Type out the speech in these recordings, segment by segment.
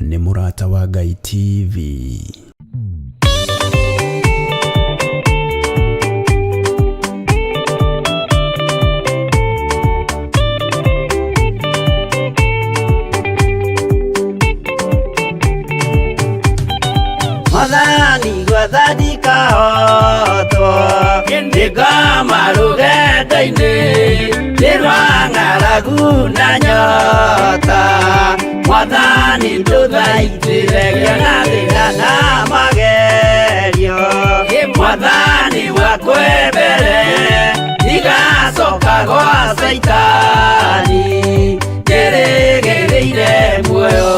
Nĩ Mũrata wa Ngai TV. Mwathani gwetha ndikahotwo nĩngoma rũgendo-inĩ nĩ rwa ng'aragu na nyota. Mwathani ndũthaitĩre ngĩona thĩna na magerio. Mwathani wakwe mbere ndigacoka gwa Caitani njĩrĩgĩrĩire muoyo.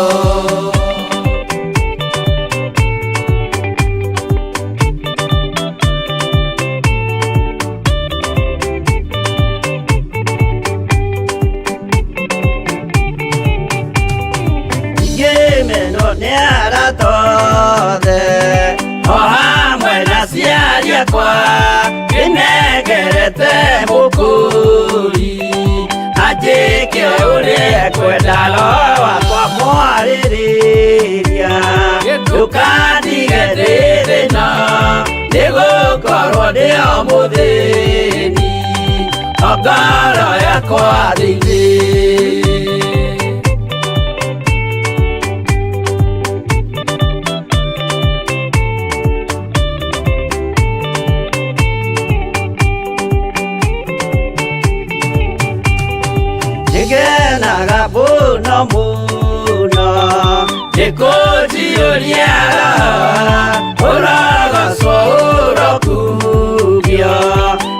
Ngĩmenwo nĩ arata othe o hamwe na aciari akwa ndĩnengerete mũkũri anjĩke ũrĩa ekwenda roho wakwa mwarĩrĩria ndũkandige ndĩ thĩna nĩgũkorwo ndĩ o mũthĩni o ngoro yakwa thĩinĩ. Nĩngenaga mũno mũno nĩkũnjiyũria ũrogocwo ũrokugio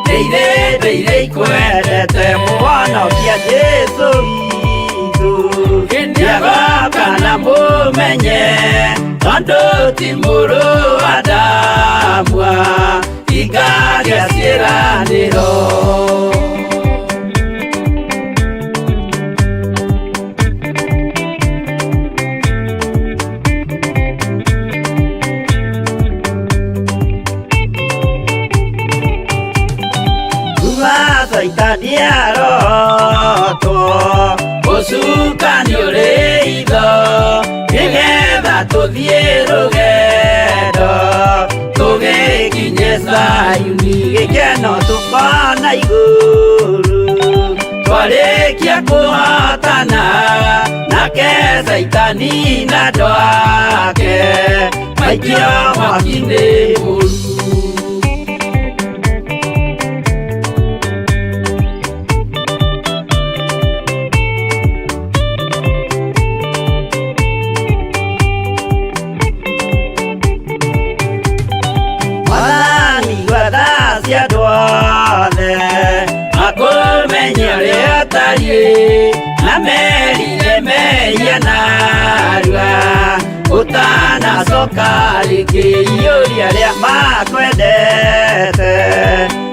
ndĩire ndĩire ikwendete mũhonokia Jesũ witũ nĩagoka na mũmenye tondũ ti mũrũ wa Adamu ingagĩa ciĩranĩro. Kuma Caitani arotwo ũcukani ũrĩ itho nĩgetha tũthiĩ rũgendo tũgĩkinye Zayuni gĩkeno tũkona igũrũ twarĩkia kũhotana nake Caitani na andũ ake maikio mwaki-inĩ mũru. Mwathani gwetha cia andũ othe makũmenye ũrĩa ũtariĩ na merire mehia narua ũtanacoka rĩngĩ iyũria arĩa makwendete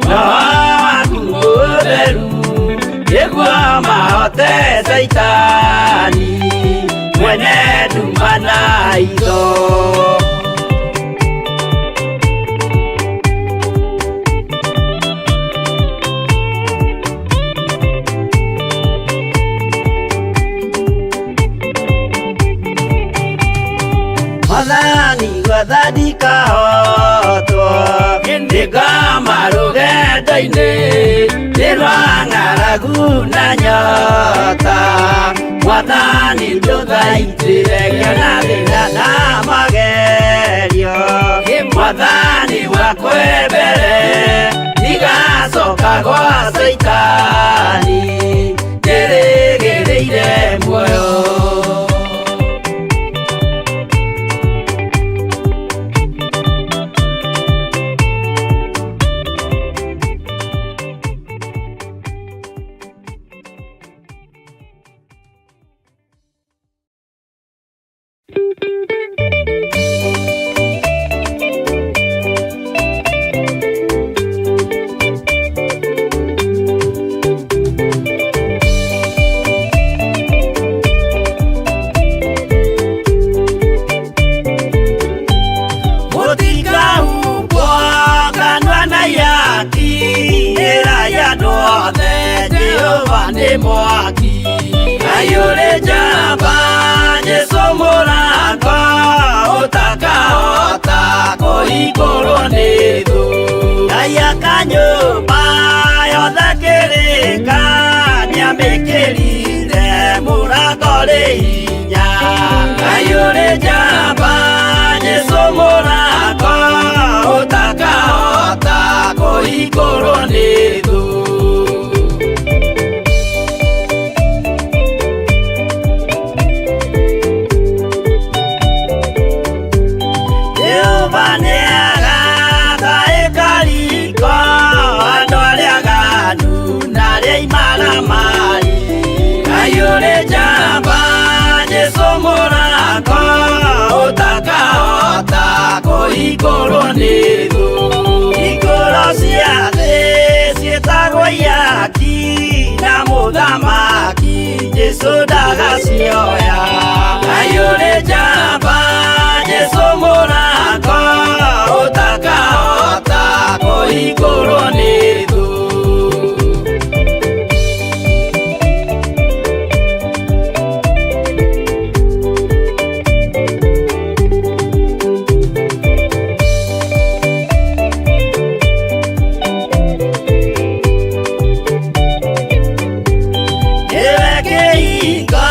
roho waku mũtheru nĩguo mahote Caitani mwene nduma na itho. Mwathani gwetha ndikahotwo nĩngoma rũgendo-inĩ nĩ rwa ng'aragu na nyota. Mwathani ndũthaitĩre ngĩona thĩna na magerio. Mwathani wakwe mbere ndigacoka gwa Caitani njĩrĩgĩrĩire muoyo. Mũtikahumbwo kanua na ihaki ĩra ya andũ othe Jehova nĩ mwaki. Ngai ũrĩ njamba Jesũ mũrata. ũrĩ hinya. Ngai ũrĩ njamba, Jesũ mũrango ũtakahota kũhingũrwo nĩ thũ. Jehova nĩagaka ĩkariko andũ arĩa aganu na arĩa imaramari. Ngai ũrĩ njamba, Jesũ mũrango ũtakahota kũhingũrwo nĩ thũ. Hingũro cia thĩ ciĩtagwo ihaki na mũthamaki Jesũ ndagacioya. Ngai ũrĩ njamba, Jesũ mũrango ũtakahota kũhingũrwo nĩ thũ. Nĩwe kĩhingo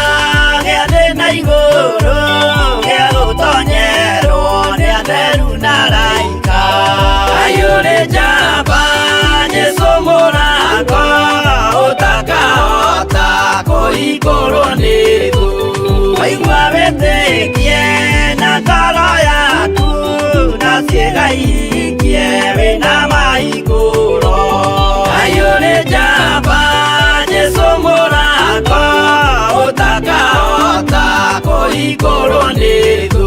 gĩa thĩ na igũrũ gĩa gũtonyerwo nĩ atheru na araika. Ngai ũrĩ njamba, Jesũ mũrango ũtakahota kũhingũrwo nĩ thũ. Waigua wĩtĩkie na ngoro yaku na ciĩga ihingie wĩna mahingũro. Ngai ũrĩ njamba, Jesũ mũrango ũtakahota kũhingũrwo nĩ thũ.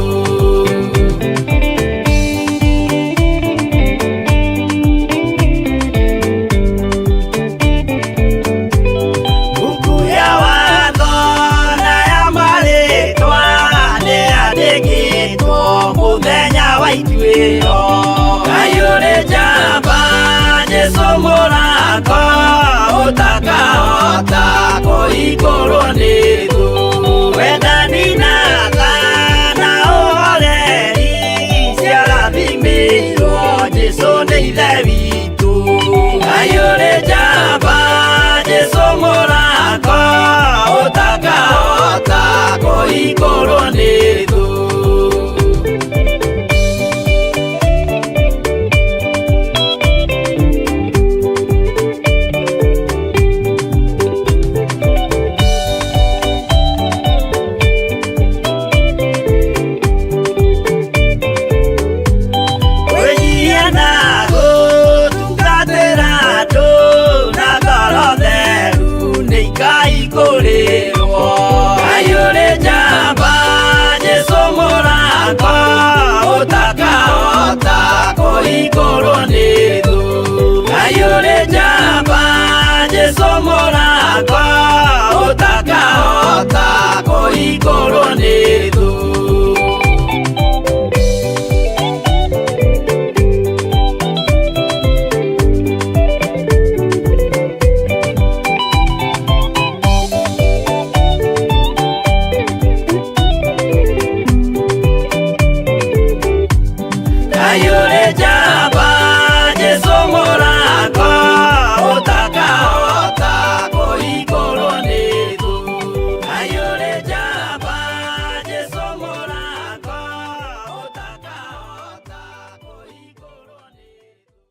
Mbuku ya watho na ya marĩtwa nĩyandĩkĩtwo mũthenya wa ituĩro. Ngai ũrĩ njamba, Jesũ mũrango ũtakahota kũhingũrwo nĩ thũ. Wendani na tha na ũhoreri ciarathimĩirwo Jesũ nĩ Ithe witũ. Ngai ũrĩ njamba, Jesũ mũrango ũtakahota kũhingũrwo nĩ thũ. Kwĩnyihia na gũtungatĩra andũ na ngoro theru nĩ ikahingũrĩrwo. Ngai ũrĩ njamba, Jesũ mũrango ũtakahota kũhingũrwo nĩ thũ. Ngai ũrĩ njamba, Jesũ mũrango ũtakahota kũhingũrwo nĩ thũ. Ngai ũrĩ njamba, Jesũ mũrango ũtakahota kũhingũrwo nĩ thũ. Ngai ũrĩ njamba, Jesũ mũrango ũtakahota kũhingũrwo nĩ thũ.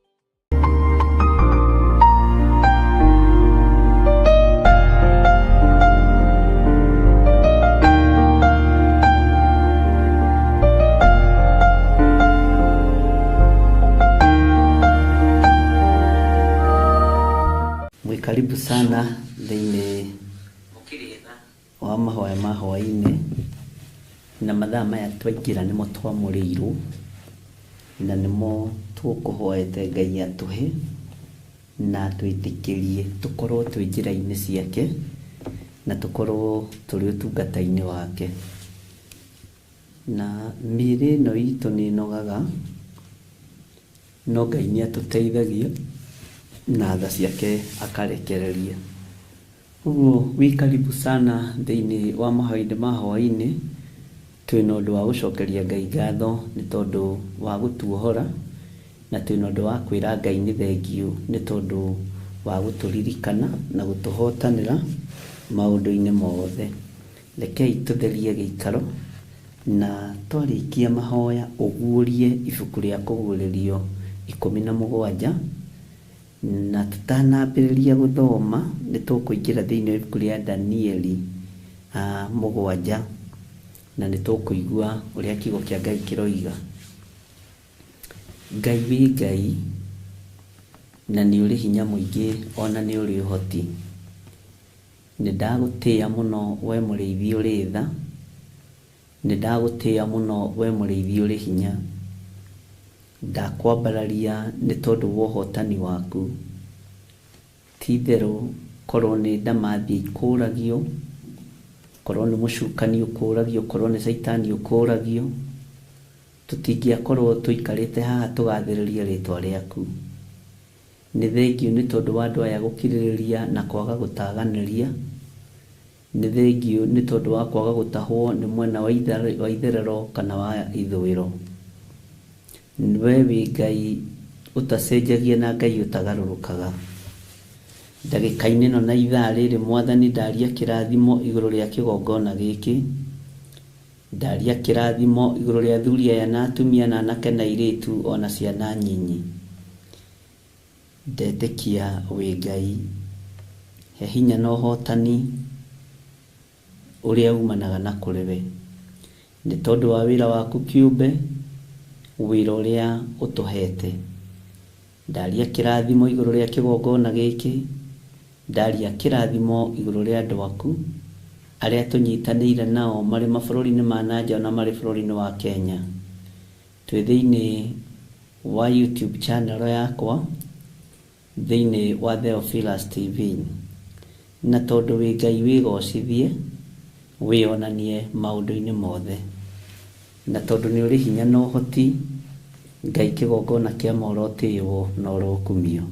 Mwĩ karibu sana thĩinĩ wa mahoya ma hwaĩ-inĩ na mathaa maya twaingĩra nĩmo twamũrĩirwo na nĩmo tũkũhoete Ngai atũhe na twĩtĩkĩrie tũkorwo twĩ njĩra-inĩ ciake na tũkorwo tũrĩ ũtungata-inĩ wake. Na mĩĩrĩ ĩno itũ nĩ ĩnogaga no Ngai nĩ atũteithagia na tha ciake akarekereria. Ũguo wĩ karibu sana thĩinĩ wa mahoya ma hwaĩ-inĩ twĩna ũndũ wa gũcokeria Ngai ngatho nĩ tondũ wa gũtuohora na twĩna ũndũ wa kwĩra Ngai nĩ thengiũ nĩ tondũ wa gũtũririkana na gũtũhotanĩra maũndũ-inĩ mothe. Rekei tũtherie gĩikaro, na twarĩkia mahoya ũguũrie ibuku rĩa Kũguũrĩrio 17, na tũtanambĩrĩria gũthoma nĩ tũkũingĩra thĩinĩ wa ibuku rĩa Danieli 7, na nĩ tũkũigua ũrĩa kiugo kĩa Ngai kĩroiga. Ngai wĩ Ngai, na nĩ ũrĩ hinya mũingĩ ona nĩ ũrĩ ũhoti. Nĩ ndagũtĩĩa mũno we mũrĩithi ũrĩ tha, nĩ ndagũtĩĩa mũno we mũrĩithi ũrĩ hinya. Ndakwambararia nĩ tondũ wa ũhotani waku. Ti-itherũ korwo nĩ ndamathia ikũragio, korwo nĩ mũcukani ũkũragio, korwo nĩ caitani ũkũragio, tũtingĩakorwo tũikarĩte haha tũgathĩrĩria rĩtwa rĩaku. Nĩ thengiũ nĩ tondũ wa andũ aya gũkirĩrĩria na kwaga gũtaganĩria. Nĩ thengiũ nĩ tondũ wa kwaga gũtahwo nĩ mwena wa itherero kana wa ithũĩro. We wĩ Ngai ũtacenjagia na Ngai ũtagarũrũkaga. Ndagĩka-inĩ ĩno na ithaa rĩrĩ Mwathani ndaria kĩrathimo igũrũ rĩa kĩgongona gĩkĩ. Ndaria kĩrathimo igũrũ rĩa athuri aya na atumia na anake na airĩtu ona ciana nyinyi. Ndetĩkia wĩ Ngai, he hinya na ũhotani ũrĩa umanaga na kũrĩ we. Nĩ tondũ wa wĩra waku kĩũmbe, wĩra ũrĩa ũtũhete. Ndaria kĩrathimo igũrũ rĩa kĩgongona gĩkĩ, ndaria kĩrathimo igũrũ rĩa andũ aku, arĩa tũnyitanĩire nao marĩ mabũrũri-inĩ ma na nja na marĩ bũrũri-inĩ wa Kenya. Twĩ thĩinĩ wa YouTube channel yakwa, thĩinĩ wa Theophilus TV. Na tondũ wĩ Ngai wĩgocithie, wĩonanie maũndũ-inĩ mothe. Na tondũ nĩ ũrĩ hinya na ũhoti, Ngai kĩgongona kĩa ma ũrotĩĩwo na ũrokumio.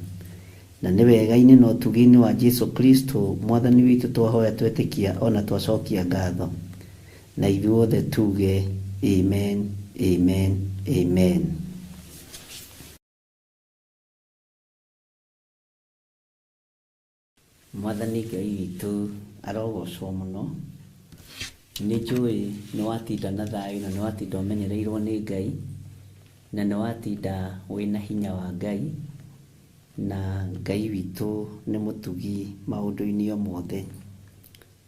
Na nĩ wega-inĩ na ũtugi-inĩ wa Jesu Kristo Mwathani witũ twahoya twetĩkia ona twacokia ngatho. Na ithuothe tuge amen, amen, amen. Mwathani Ngai witũ arogocwo mũno. Nĩ njũĩ nĩ watinda na thayũ na nĩ watinda ũmenyereirwo nĩ Ngai, na nĩ watinda wĩna hinya wa Ngai, na Ngai witũ nĩ mũtugi maũndũ-inĩ o mothe.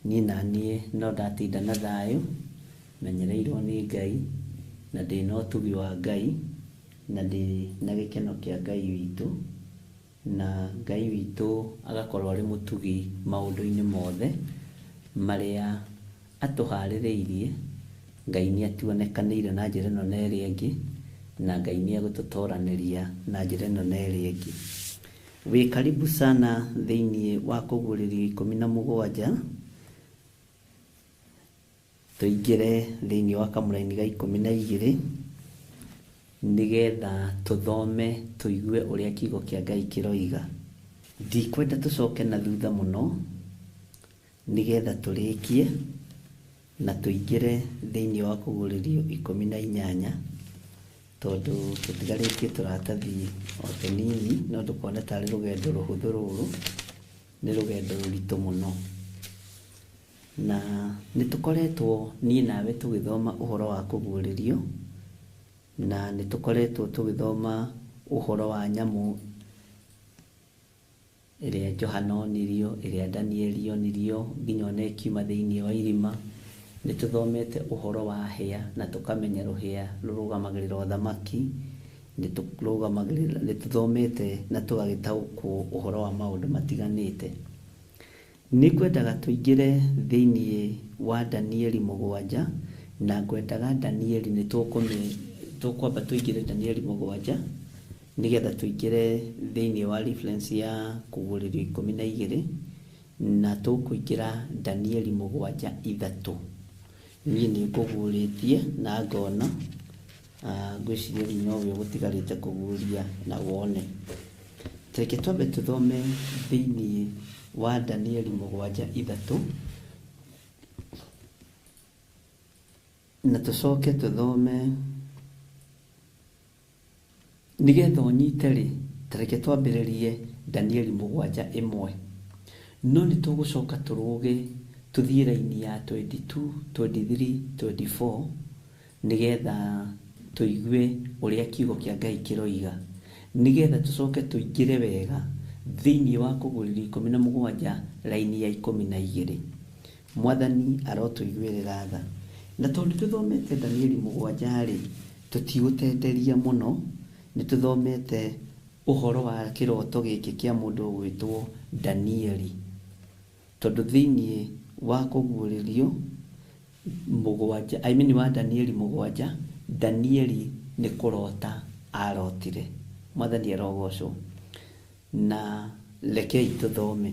Niĩ na niĩ no ndatinda na thayũ, menyereirwo nĩ Ngai, na ndĩna ũtugi wa Ngai, na ndĩ na gĩkeno kĩa Ngai witũ, na Ngai witũ agakorwo arĩ mũtugi maũndũ-inĩ mothe marĩa atũharĩrĩirie. Ngai nĩ atuonekanĩire na njĩra ĩno na ĩrĩa ĩngĩ, na Ngai nĩ egũtũtoranĩria na njĩra ĩno na ĩrĩa ĩngĩ. Wĩ karibu sana thĩinĩ wa Kũguũrĩrio 17, tũingĩre thĩinĩ wa kamũraini ga 12, nĩgetha tũthome tũigue ũrĩa kiugo kĩa Ngai kĩroiga. Ndikwenda tũcoke na thutha mũno, nĩgetha tũrĩkie na tũingĩre thĩinĩ wa Kũguũrĩrio 18, tondũ tũtigarĩtie tũratathi o tũnini, no ndũkone tarĩ rũgendo rũhũthũ rũrũ, nĩ rũgendo rũritũ mũno. Na nĩ tũkoretwo niĩ nawe tũgĩthoma ũhoro wa Kũguũrĩrio, na nĩ tũkoretwo tũgĩthoma ũhoro wa nyamũ ĩrĩa Johana onirio, ĩrĩa Danieli onirio, nginya ona ĩkiuma thĩinĩ wa irima. Nĩ tũthomete ũhoro wa hĩa na tũkamenya rũhĩa rũrũgamagĩrĩra ũthamaki. Nĩ tũthomete na tũgagĩtaũkwo ũhoro wa maũndũ matiganĩte. Nĩ ngwendaga tũingĩre thĩinĩ wa Danieli 7, na ngwendaga Danieli nĩ tũkwamba tũingĩre Danieli 7, nĩgetha tũingĩre thĩinĩ wa reference ya Kũguũrĩrio 12, na tũkũingĩra Danieli 7:3. Niĩ nĩ ngũguũrĩtie na ngona, ngwĩciria rĩu nowe ũgũtigarĩte kũguũria na wone. Reke twambe tũthome thĩinĩ wa Danieli 7:3, na tũcoke tũthome nĩgetha ũnyite rĩ, reke twambĩrĩrie Danieli 7:1. No nĩ tũgũcoka tũrũge Tũthiĩ raini ya 22, 23, 24 nĩgetha tũigue ũrĩa kiugo kĩa Ngai kĩroiga, nĩgetha tũcoke tũingĩre wega thĩinĩ wa Kũguũrĩrio 17 raini ya 12. Mwathani arotũiguĩrĩra tha. Na tondũ tũthomete Danieli 7-rĩ, tũtigũtenderia mũno, nĩ tũthomete ũhoro wa kĩroto gĩkĩ kĩa mũndũ ũgwĩtwo Danieli. Tondũ thĩinĩ wa Kũguũrĩrio 7, I mean wa Danieli 7, Danieli nĩ kũrota arotire. Mwathani arogocwo. Na rekei tũthome.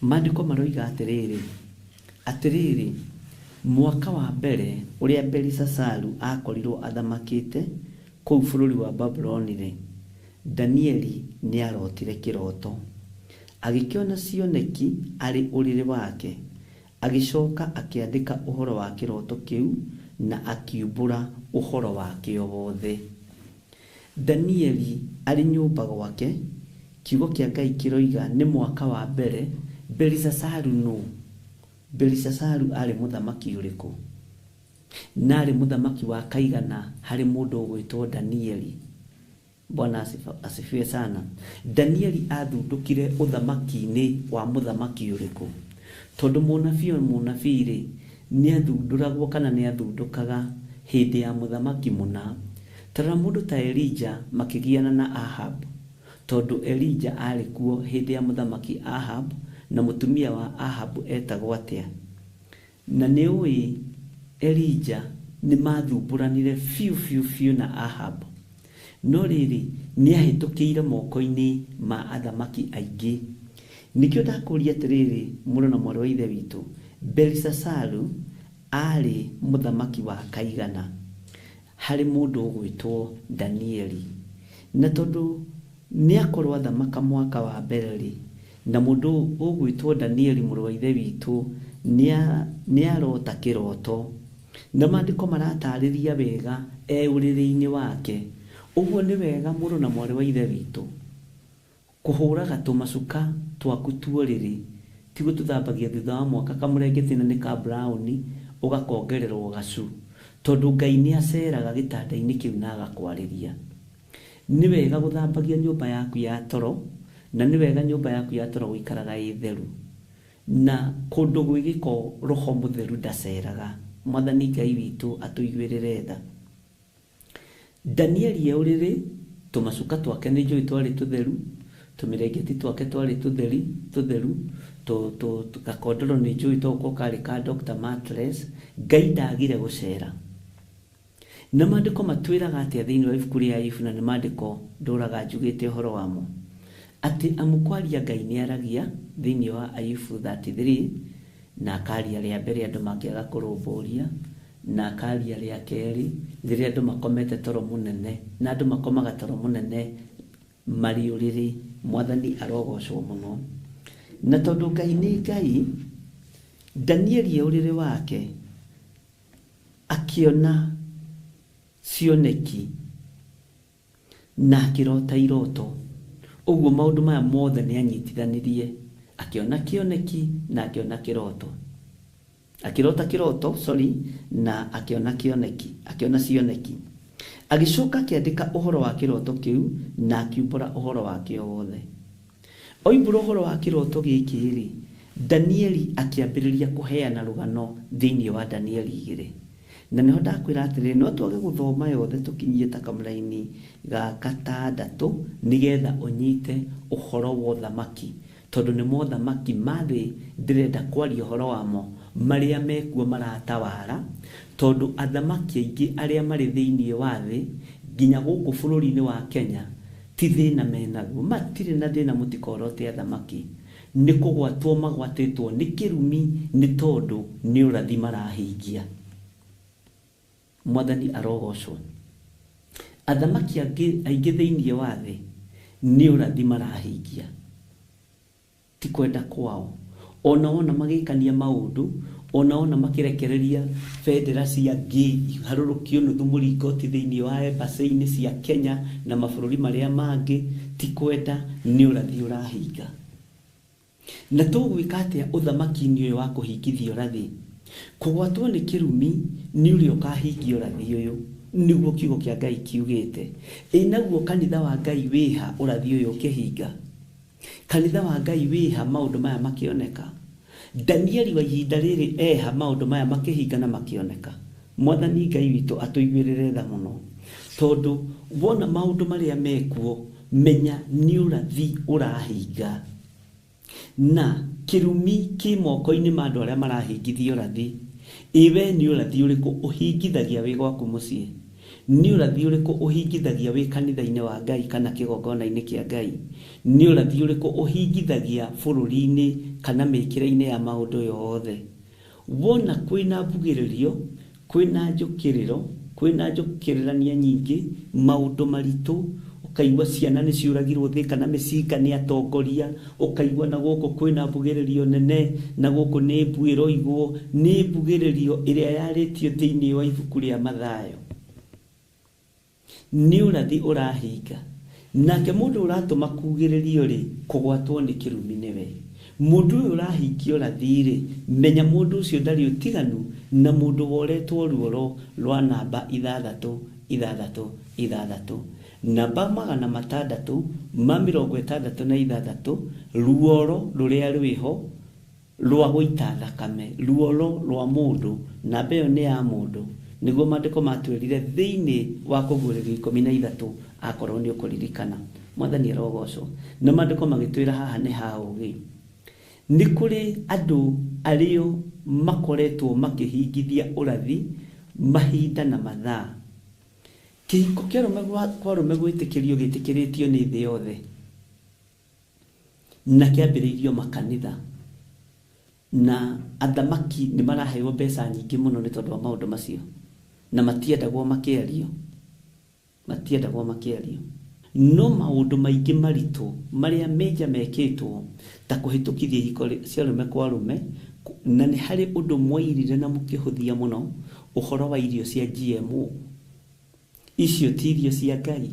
Maandĩko maroiga atĩrĩrĩ, atĩrĩrĩ, mwaka wa mbere ũrĩa Belishazaru akorirwo athamakĩte kũu bũrũri wa Babuloni-rĩ, Danieli nĩarotire kĩroto. Agĩkĩona cioneki arĩ ũrĩrĩ wake, agĩcoka akĩandĩka ũhoro wa kĩroto kĩu na akiumbũra ũhoro wakĩo wothe. Danieli arĩ nyũmba gwake, kiugo kĩa Ngai kĩroiga nĩ mwaka wa mbere Belishazaru nũ? Belishazaru arĩ mũthamaki ũrĩkũ? Na arĩ mũthamaki wa kaigana harĩ mũndũ ũgwĩtwo Danieli? Bwana asifiwe sana. Danieli athundũkire ũthamaki-inĩ wa mũthamaki ũrĩkũ? Tondũ mũnabii o mũnabii-rĩ, nĩathundũragwo kana nĩathundũkaga hĩndĩ ya mũthamaki mũna. Tarora mũndũ ta Elija makĩgiana na Ahab, tondũ Elija arĩ kuo hĩndĩ ya mũthamaki Ahab, na mũtumia wa Ahab etagwo atĩa? Na nĩ ũĩ Elija nĩmathumbũranire biũ biũ biũ na Ahab. No rĩrĩ, nĩahĩtũkĩire moko-inĩ ma athamaki aingĩ. Nĩkĩo ndakũria atĩrĩrĩ, mũrũ na mwarĩ wa Ithe witũ, Belishazaru arĩ mũthamaki wa kaigana harĩ mũndũ ũgwĩtwo Danieli. Na tondũ nĩakorwo athamaka mwaka wa mbere-rĩ, na mũndũ ũgwĩtwo Danieli mũrũ wa Ithe witũ nĩarota kĩroto. Na maandĩko maratarĩria wega e ũrĩrĩ-inĩ wake. Ũguo nĩ wega mũrũ na mwarĩ wa Ithe witũ kũhũraga tũmacuka twaku tuorĩrĩ, ti gũtũthambagia thutha wa mwaka kamũrengeti na nĩ ka brown ũgakongererwo gacu, tondũ Ngai nĩaceraga gĩtanda-inĩ kĩu na agakwarĩria. Nĩ wega gũthambagia nyũmba yaku ya toro, na nĩ wega nyũmba yaku ya toro gũikaraga ĩ theru. Na kũndũ gwĩ gĩko roho mũtheru ndaceraga. Mwathani Ngai witũ atũiguĩrĩre tha. Danieli e ũrĩrĩ, tũmacuka twake nĩ njũĩ twarĩ tũtheru, tũmĩrengeti twake twarĩ tũtheru, gakondoro nĩ njũĩ togũkorwo karĩ ka Dr. Mattress. Ngai ndagire gũcera. Na maandĩko matwĩraga atĩa thĩinĩ wa ibuku rĩa Ayubu, na nĩ maandĩko ndũraga njugĩte ũhoro wamo, atĩ amu kwaria Ngai nĩaragia thĩinĩ wa Ayubu 33, na akaria rĩa mbere andũ mangĩaga kũrũmbũria, na akaria rĩa kerĩ rĩrĩa andũ makomete toro mũnene, na andũ makomaga toro mũnene marĩ ũrĩrĩ. Mwathani arogocwo mũno. Na tondũ Ngai nĩ Ngai, Danieli e ũrĩrĩ wake akĩona cioneki na akĩrota iroto. Ũguo maũndũ maya mothe nĩanyitithanirie, akĩona kĩoneki na akĩona kĩroto. Akĩrota kĩroto, sorry, na akĩona kĩoneki, akĩona cioneki. Agĩcoka akĩandĩka ũhoro wa kĩroto kĩu na akiumbũra ũhoro wakĩo wothe. Oimbũra ũhoro wa kĩroto gĩkĩ-rĩ, Danieli akĩambĩrĩria kũheana rũgano thĩinĩ wa Danieli 2. Na nĩho ndakwĩra atĩrĩrĩ, no twage gũthoma yothe tũkinyie ta kamũraini ga gatandatũ nĩgetha ũnyite ũhoro wa ũthamaki, tondũ nĩ mothamaki ma thĩ ndĩrenda kwaria ũhoro wamo marĩa mekuo maratawara, tondũ athamaki aingĩ arĩa marĩ thĩinĩ wa thĩ nginya gũkũ bũrũri-inĩ wa Kenya ti thĩna menaguo, matirĩ na thĩna, mũtikorote athamaki, nĩ kũgwatwo magwatĩtwo nĩ kĩrumi nĩ tondũ nĩ ũrathi marahingia. Mwathani arogocwo. Athamaki aingĩ thĩinĩ wa thĩ nĩ ũrathi marahingia, ti kwenda kwao. Ona wona magĩkania maũndũ, ona wona makĩrekereria bendera cia ngĩ iharũrũkio nuthu mũringoti thĩinĩ wa embassy-inĩ cia Kenya na mabũrũri marĩa mangĩ, ti kwenda, nĩ ũrathi ũrahinga. Na tũgwĩka atĩa ũthamaki-inĩ ũyũ wa kũhingithia ũrathi? Kũgwatwo nĩ kĩrumi nĩ ũrĩa ũkahingia ũrathi ũyũ, nĩguo kiugo kĩa Ngai kiugĩte. Ĩ naguo kanitha wa Ngai wĩha ũrathi ũyũ ũkĩhinga? Kanitha wa Ngai wĩha maũndũ maya makĩoneka? Danieli wa ihinda rĩrĩ eha maũndũ maya makĩhinga na makĩoneka? Mwathani Ngai witũ atũiguĩrĩre tha mũno, tondũ wona maũndũ marĩa mekuo, menya nĩ ũrathi ũrahinga. Na kĩrumi kĩ moko-inĩ ma andũ arĩa marahingithia ũrathi. Ĩ we nĩ ũrathi ũrĩkũ ũhingithagia wĩ gwaku mũciĩ? Nĩ ũrathi ũrĩkũ ũhingithagia wĩ kanitha-inĩ wa Ngai kana kĩgongona-inĩ kĩa Ngai? Nĩ ũrathi ũrĩkũ ũhingithagia bũrũri-inĩ kana mĩkĩre-inĩ ya maũndũ yothe? Wona kwĩna mbugĩrĩrio, kwĩna njũkĩrĩro, kwĩna njũkĩrĩrania nyingĩ, maũndũ maritũ, ũkaigua ciana nĩ ciũragirwo thĩ kana mĩcinga nĩ atongoria, ũkaigua na gũkũ kwĩna mbugĩrĩrio nene, na gũkũ nĩ mbu ĩroigwo, nĩ mbugĩrĩrio ĩrĩa yarĩtio thĩinĩ wa ibuku rĩa Mathayo. Nĩ ũrathi ũrahinga. Nake mũndũ ũratũma kugĩrĩrio rĩ, kũgwatwo nĩ kĩrumi nĩwe. Mũndũ ũyũ ũrahingia ũrathi rĩ, menya mũndũ ũcio ndarĩ ũtiganu na mũndũ woretwo ruoro rwa namba ithathatũ, ithathatũ, ithathatũ. Namba magana matandatũ ma mĩrongo ĩtandatũ na ithathatũ, ruoro rũrĩa rwĩho rwa gũita thakame, ruoro rwa mũndũ, namba ĩyo nĩ ya mũndũ. Nĩguo maandĩko matwĩrire thĩinĩ wa kũguũrĩrio 13, akorwo nĩ ũkũririkana. Mwathani arogocwo. Na maandĩko magĩtwĩra haha nĩ ha ũũgĩ. Nĩ kũrĩ andũ arĩo makoretwo makĩhingithia ũrathi mahinda na mathaa. Kĩhiko kĩa arũme kwa arũme gwĩtĩkĩrio gĩtĩkĩrĩtio nĩ thĩ yothe, na kĩambĩrĩirio makanitha, na athamaki nĩ maraheo mbeca nyingĩ mũno nĩ tondũ wa maũndũ macio, na matiendagwo makĩario, matiendagwo makĩario. No maũndũ maingĩ maritũ marĩa menja mekĩtwo ta kũhĩtũkithia ihiko cia arũme kwa arũme, na nĩ harĩ ũndũ mwairire na mũkĩhũthia mũno, ũhoro wa irio cia GMO. Icio ti irio cia Ngai.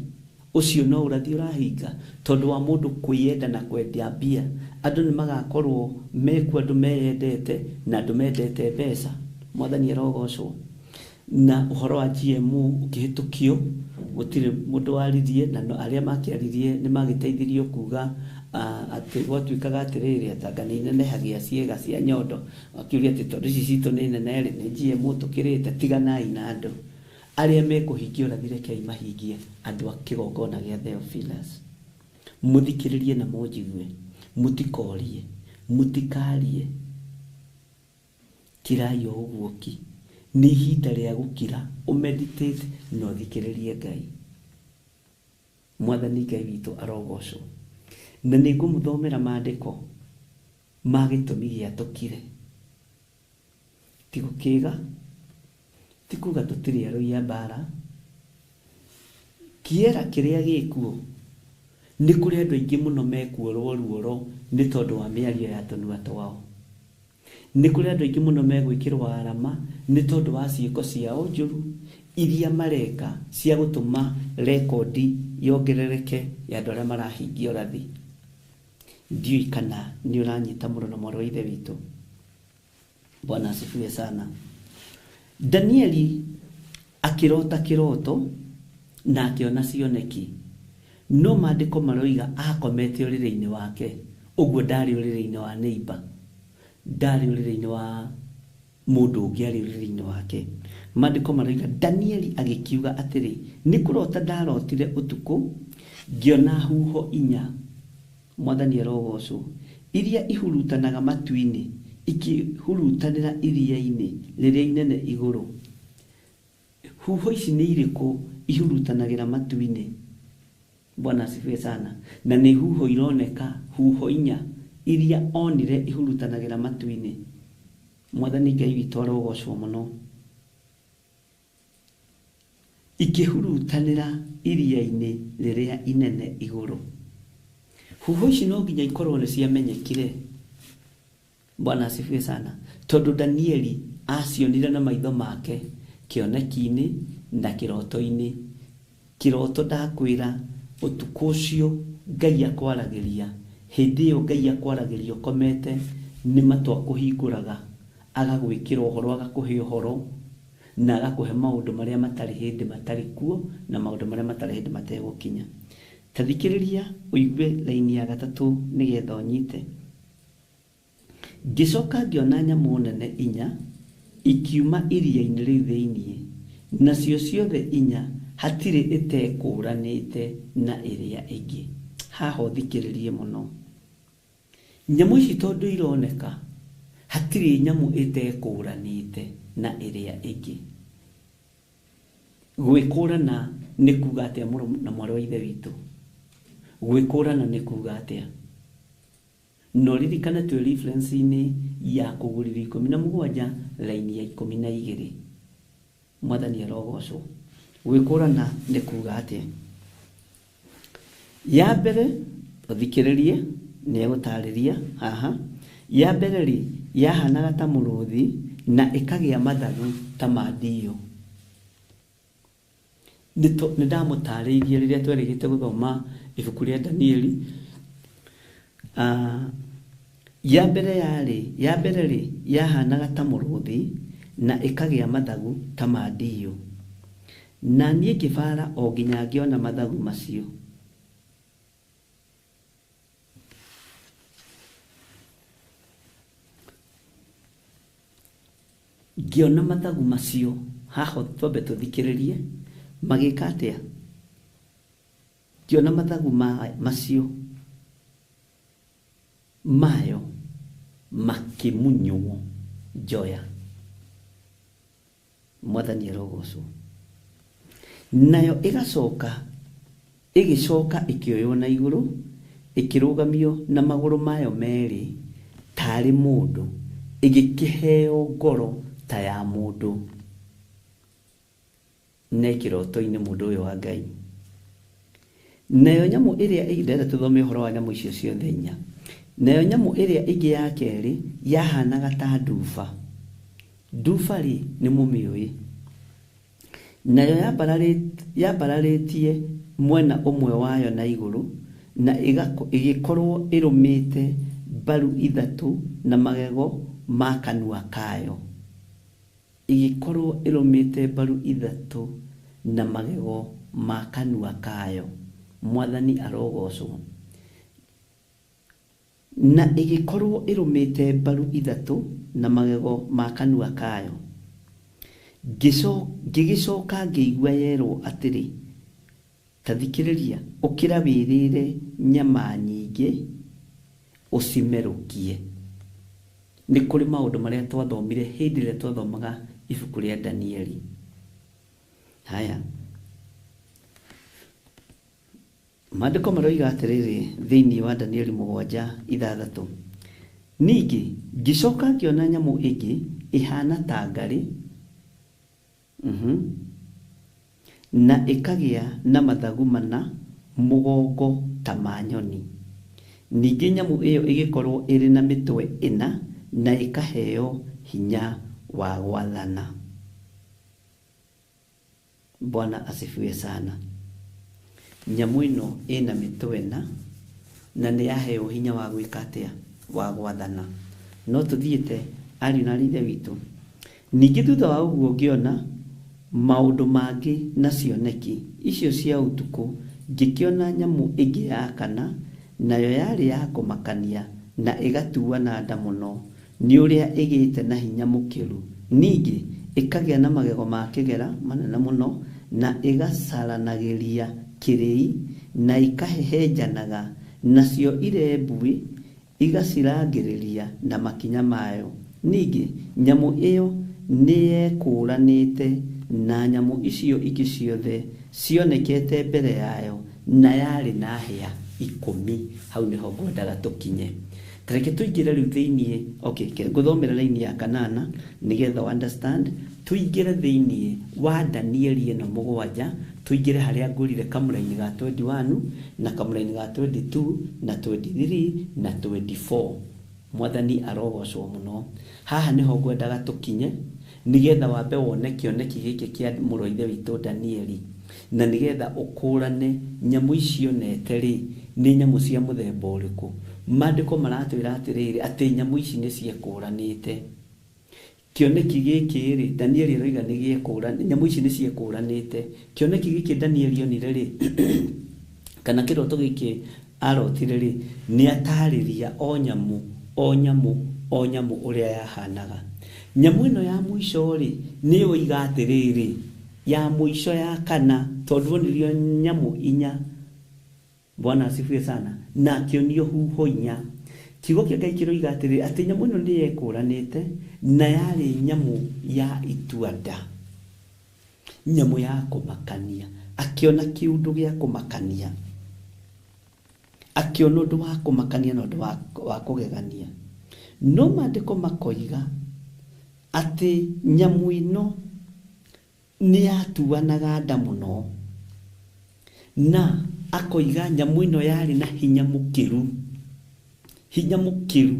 Ũcio no ũrathi ũrahinga, tondũ wa mũndũ kwĩyenda na kwenda mbia. Andũ nĩ magakorwo mekuo, andũ meyendete na andũ mendete mbeca. Mwathani arogocwo. Na ũhoro wa GMO ũkĩhĩtũkio, gũtirĩ mũndũ waririe, na arĩa makĩaririe nĩ magĩteithirio kuga atĩ gwatuĩkaga atĩrĩrĩ, atanga nĩ inenehagia ciĩga cia nyondo. Akiuria atĩ tondũ ici citũ nĩ nene rĩ, nĩ GMO tũkĩrĩte, tiganai na andũ. Arĩa mekũhingia ũrathi rekei mahingie, andũ a kĩgongona gĩa Theophilus. Mũthikĩrĩrie na mũnjigue, mũtikorie, mũtikarie, kirai o ũguo ki. Nĩ ihinda rĩa gũkira, ũmeditate na ũthikĩrĩrie Ngai. Mwathani Ngai witũ arogocwo. Na nĩ ngũmũthomera maandĩko ma gĩtũmi gĩa tũkire. Ti gũkĩga, ti kuga tũtirĩ arũi a mbara. Kĩera kĩrĩa gĩkuo, nĩ kũrĩ andũ aingĩ mũno mekuorwo ruoro nĩ tondũ wa mĩario ya tũnua twao. Nĩ kũrĩ andũ aingĩ mũno megwĩkĩrwo arama nĩ tondũ wa ciĩko ciao njũru iria mareka cia gũtũma rekondi yongerereke ya andũ arĩa marahingia ũrathi. Ndiũĩ kana nĩ ũranyita mũno na mwarĩ wa ithe witũ. Bwana asifiwe sana. Danieli akĩrota kĩroto na akĩona cioneki, no maandĩko maroiga akomete ũrĩrĩ-inĩ wake, ũguo ndarĩ ũrĩrĩ-inĩ wa neighbor, ndarĩ ũrĩrĩ-inĩ wa mũndũ ũngĩ, arĩ ũrĩrĩ-inĩ wake. Maandĩko maroiga Danieli agĩkiuga atĩrĩ, nĩ kũrota ndarotire ũtukũ, ngĩona huho inya, Mwathani arogocwo, iria ihurutanaga matu-inĩ, ikihurutanĩra iria-inĩ rĩrĩa inene igũrũ. Huho ici nĩ irĩkũ ihurutanagĩra matu-inĩ? Bwana asifiwe sana. Na nĩ huho ironeka, huho inya iria onire ihurutanagĩra matu-inĩ. Mwathani Ngai witũ arogocwo mũno. Ikĩhurutanĩra iria-inĩ rĩrĩa inene igũrũ. Huho ici no nginya ikorwo nĩ ciamenyekire. Bwana asifiwe sana. Tondũ Danieli acionire na maitho make kĩoneki-inĩ na kĩroto-inĩ. Kĩroto ndakwĩra ũtukũ ũcio Ngai akwaragĩria, Hĩndĩ ĩyo Ngai akwaragĩria ũkomete, nĩ matũ akũhingũraga, agagwĩkĩra ũhoro, agakũhe ũhoro, na agakũhe maũndũ marĩa matarĩ hĩndĩ matarĩ kuo, na maũndũ marĩa matarĩ hĩndĩ mategũkinya. Ta thikĩrĩria ũigue raini ya gatatũ nĩgetha ũnyite. Ngĩcoka ngĩona nyamũ nene inya ikiuma iria-inĩ rĩu thĩinĩ, nacio ciothe inya hatirĩ ĩtekũũranĩte na ĩrĩa ĩngĩ. Haha ũthikĩrĩrie mũno. Nyamũ ici tondũ ironeka, hatirĩ nyamũ ĩtekũũranĩte na ĩrĩa ĩngĩ. Gwĩkũrana nĩ kuga atĩa mũrũ na mwarĩ wa ithe witũ? Gwĩkũrana nĩ kuga atĩa? Na ũririkane twĩ reference-inĩ ya Kũgũrithio 17 raini ya 12. Mwathani arogocwo. Gwĩkũrana nĩ kuga atĩa? Ya mbere, ũthikĩrĩrie, nĩ egũtarĩria haha. Ya mbere rĩ, yahanaga ta mũrũthi na ĩkagĩa mathagu ta ma ndiyo. Nĩ ndamũtarĩirie rĩrĩa twerĩgĩte gũthoma ibuku rĩa Danieli. Ya mbere yarĩ, ya mbere rĩ, yahanaga ta mũrũthi na ĩkagĩa mathagu ta ma ndiyo. Na niĩ ngĩbara o nginya ngĩona mathagu macio. Ngĩona mathagu macio, haha twambe tũthikĩrĩrie, magĩka atĩa? Ngĩona mathagu macio mayo makĩmunywo njoya. Mwathani arogocwo. Nayo ĩgacoka, ĩgĩcoka ĩkĩoywo na igũrũ, ĩkĩrũgamio na magũrũ mayo merĩ tarĩ mũndũ, ĩgĩkĩheo ngoro ta ya mũndũ. Na kĩroto-inĩ mũndũ ũyũ wa Ngai. Nayo nyamũ ĩrĩa ĩngĩ, ndĩrenda tũthome ũhoro wa nyamũ icio ciothe inya. Nayo nyamũ ĩrĩa ĩngĩ ya kerĩ yahanaga ta nduba. Nduba rĩ, nĩ mũmĩũĩ. Nayo yambararĩtie mwena ũmwe wayo na igũrũ, na ĩgĩkorwo ĩrũmĩte mbaru ithatũ na magego ma kanua kayo. Ĩgĩkorwo ĩrũmĩte mbaru ithatũ na magego ma kanua kayo. Mwathani arogocwo. Na ĩgĩkorwo ĩrũmĩte mbaru ithatũ na magego ma kanua kayo. Ngĩgĩcoka ngĩigua yerwo atĩrĩ, ta thikĩrĩria, ũkĩra wĩrĩre nyama nyingĩ ũcimerũkie. Nĩ kũrĩ maũndũ marĩa twathomire hĩndĩ ĩrĩa twathomaga ibuku rĩa Danieli. Haya. Maandĩko maroiga atĩrĩrĩ thĩinĩ wa Danieli 7:6. Ningĩ ngĩcoka ngĩona nyamũ ĩngĩ ĩhana ta ngarĩ, na ĩkagĩa na mathagu mana mũgongo ta ma nyoni. Ningĩ nyamũ ĩyo ĩgĩkorwo ĩrĩ na mĩtwe ĩna na ĩkaheo hinya wa gwathana. Bwana asifiwe sana. Nyamũ ĩno ĩna mĩtwe ĩna na nĩ yaheo hinya wa gwĩka atĩa? Wa gwathana. No tũthiĩte ariũ na aarĩ ithe witũ. Ningĩ thutha wa ũguo ngĩona maũndũ mangĩ na cioneki icio cia ũtukũ, ngĩkĩona nyamũ ĩngĩ ya kana, nayo yarĩ ya kũmakania na ĩgatuana nda mũno nĩ ũrĩa ĩgĩte na hinya mũkĩru. Ningĩ ĩkagĩa na magego ma kĩgera manene mũno na ĩgacaranagĩria kĩrĩi na ĩkahehenjanaga, nacio irembuĩ igacirangĩrĩria na makinya mayo. Ningĩ nyamũ ĩyo nĩyekũũranĩte na nyamũ icio ingĩ ciothe cionekete mbere yayo, na yarĩ na hĩa 10. Hau nĩho ngwendaga tũkinye. Ta reke tũingĩre rĩu thĩinĩ, okay, ngũthomera raini ya kanana nĩgetha understand. Tũingĩre thĩinĩ wa Danieli ĩno 7, tũingĩre harĩa ngũrire kamũraini ga 21 na kamũraini ga 22 na 23 na 24. Mwathani arogocwo mũno. Haha nĩho ngwendaga tũkinye nĩgetha wambe wone kĩoneki gĩkĩ kĩa mũrũ wa ithe witũ Danieli, na nĩgetha ũkũrane nyamũ icio nete rĩ nĩ nyamũ cia mũthemba ũrĩkũ. Maandĩko maratwĩra atĩrĩrĩ, atĩ nyamũ ici nĩ ciekũranĩte. Kĩoneki gĩkĩ rĩ, Danieli aroiga nĩ gĩekũranĩte, nyamũ ici nĩ ciekũranĩte. Kĩoneki gĩkĩ Danieli onire rĩ, kana kĩroto gĩkĩ arotire rĩ, nĩ atarĩria o nyamũ, o nyamũ, o nyamũ ũrĩa yahanaga. Nyamũ ĩno ya mũico rĩ, nĩyo oiga atĩrĩrĩ, ya mũico ya kana, tondũ onirio nyamũ inya. Bwana asifiwe sana. Na akĩonio huho inya. Kiugo kĩa Ngai kĩroiga atĩrĩrĩ, atĩ nyamũ ĩno nĩ yekũranĩte na yarĩ nyamũ ya ituanda, nyamũ ya kũmakania. Akĩona kĩũndũ gĩa kũmakania, akĩona ũndũ wa kũmakania na ũndũ wa kũgegania. No maandĩko makoiga atĩ nyamũ ĩno nĩ yatuanaga nda mũno, na akoiga nyamũ ĩno yarĩ na hinya mũkĩru, hinya mũkĩru.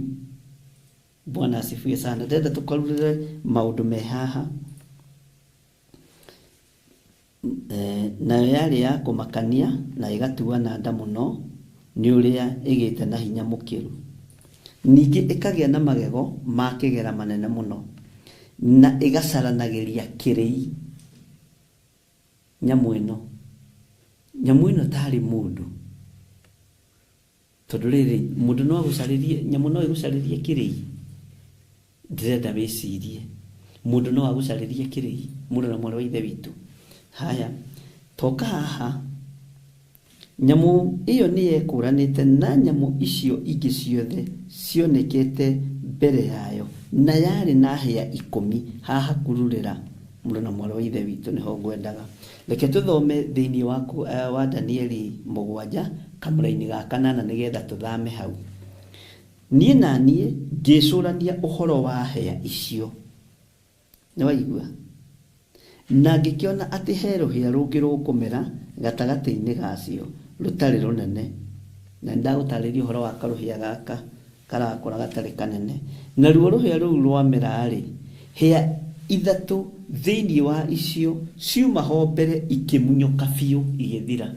Bwana asifiwe sana. Ndĩrenda tũkarurĩre maũndũ me haha. Nayo yarĩ ya kũmakania na ĩgatuana nda mũno nĩ ũrĩa ĩgĩte na hinya mũkĩru. Ningĩ ĩkagĩa na magego ma kĩgera manene mũno na ĩgacaranagĩria kĩrĩi. Nyamũ ĩno, nyamũ ĩno tarĩ mũndũ, tondũ rĩrĩ mũndũ no agũcarĩrie, nyamũ no ĩgũcarĩrie kĩrĩi. Ndĩrenda wĩcirie, mũndũ no agũcarĩrie kĩrĩi, mũndũ na mwarĩ wa ithe witũ. Haya, toka haha. Nyamũ ĩyo nĩ yekũranĩte na nyamũ icio ingĩ ciothe cionekete mbere yayo, na yarĩ na hĩa 10. Haha kururĩra mũndũ na mwarĩ wa ithe witũ nĩho ngwendaga. Reke tũthome thĩinĩ wa Danieli 7 kamũraini ga 8 nĩgetha tũthame hau. Niĩ na niĩ ngĩcũrania ũhoro wa hĩa icio. Nĩ waigua? Na ngĩkĩona atĩ he rũhĩa rũngĩ rũkũmera gatagatĩ-inĩ gacio rũtarĩ rũnene. Na nĩndagũtarĩria ũhoro wa karũhĩa gaka karakũra gatarĩ kanene. Naruo rũhĩa rũu rwamera-rĩ, hĩa 3 thĩinĩ wa icio ciuma ho mbere ikĩmunyũka biũ igĩthira.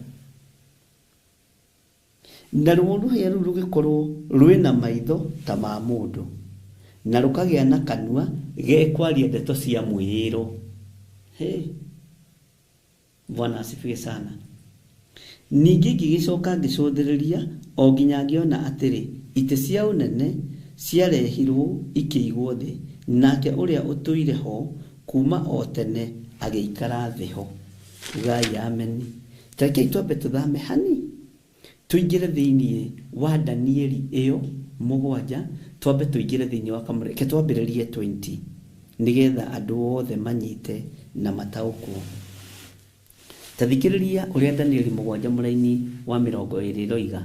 Naruo rũhĩa rũu rũgĩkorwo rwĩna maitho ta ma mũndũ, na rũkagĩa na kanua gekwaria ndeto cia mwĩĩro. Hey, Bwana asifiwe sana. Ningĩ ngĩgĩcoka ngĩcũthĩrĩria o nginya ngĩona atĩrĩ, itĩ cia ũnene ciarehirwo ikĩigwo thĩ, nake ũrĩa ũtũire ho kuma o tene agĩikara thĩ ho. Ugai ameni. Rekei twambe tũthame hani, tũingĩre thĩinĩ wa Danieli ĩyo 7, twambe tũingĩre thĩinĩ wa kamũra. Reke twambĩrĩrie 20 nĩgetha andũ othe manyite na mataũkwo. Ta thikĩrĩria ũrĩa Danieli 7 mũraini wa 20 ĩroiga,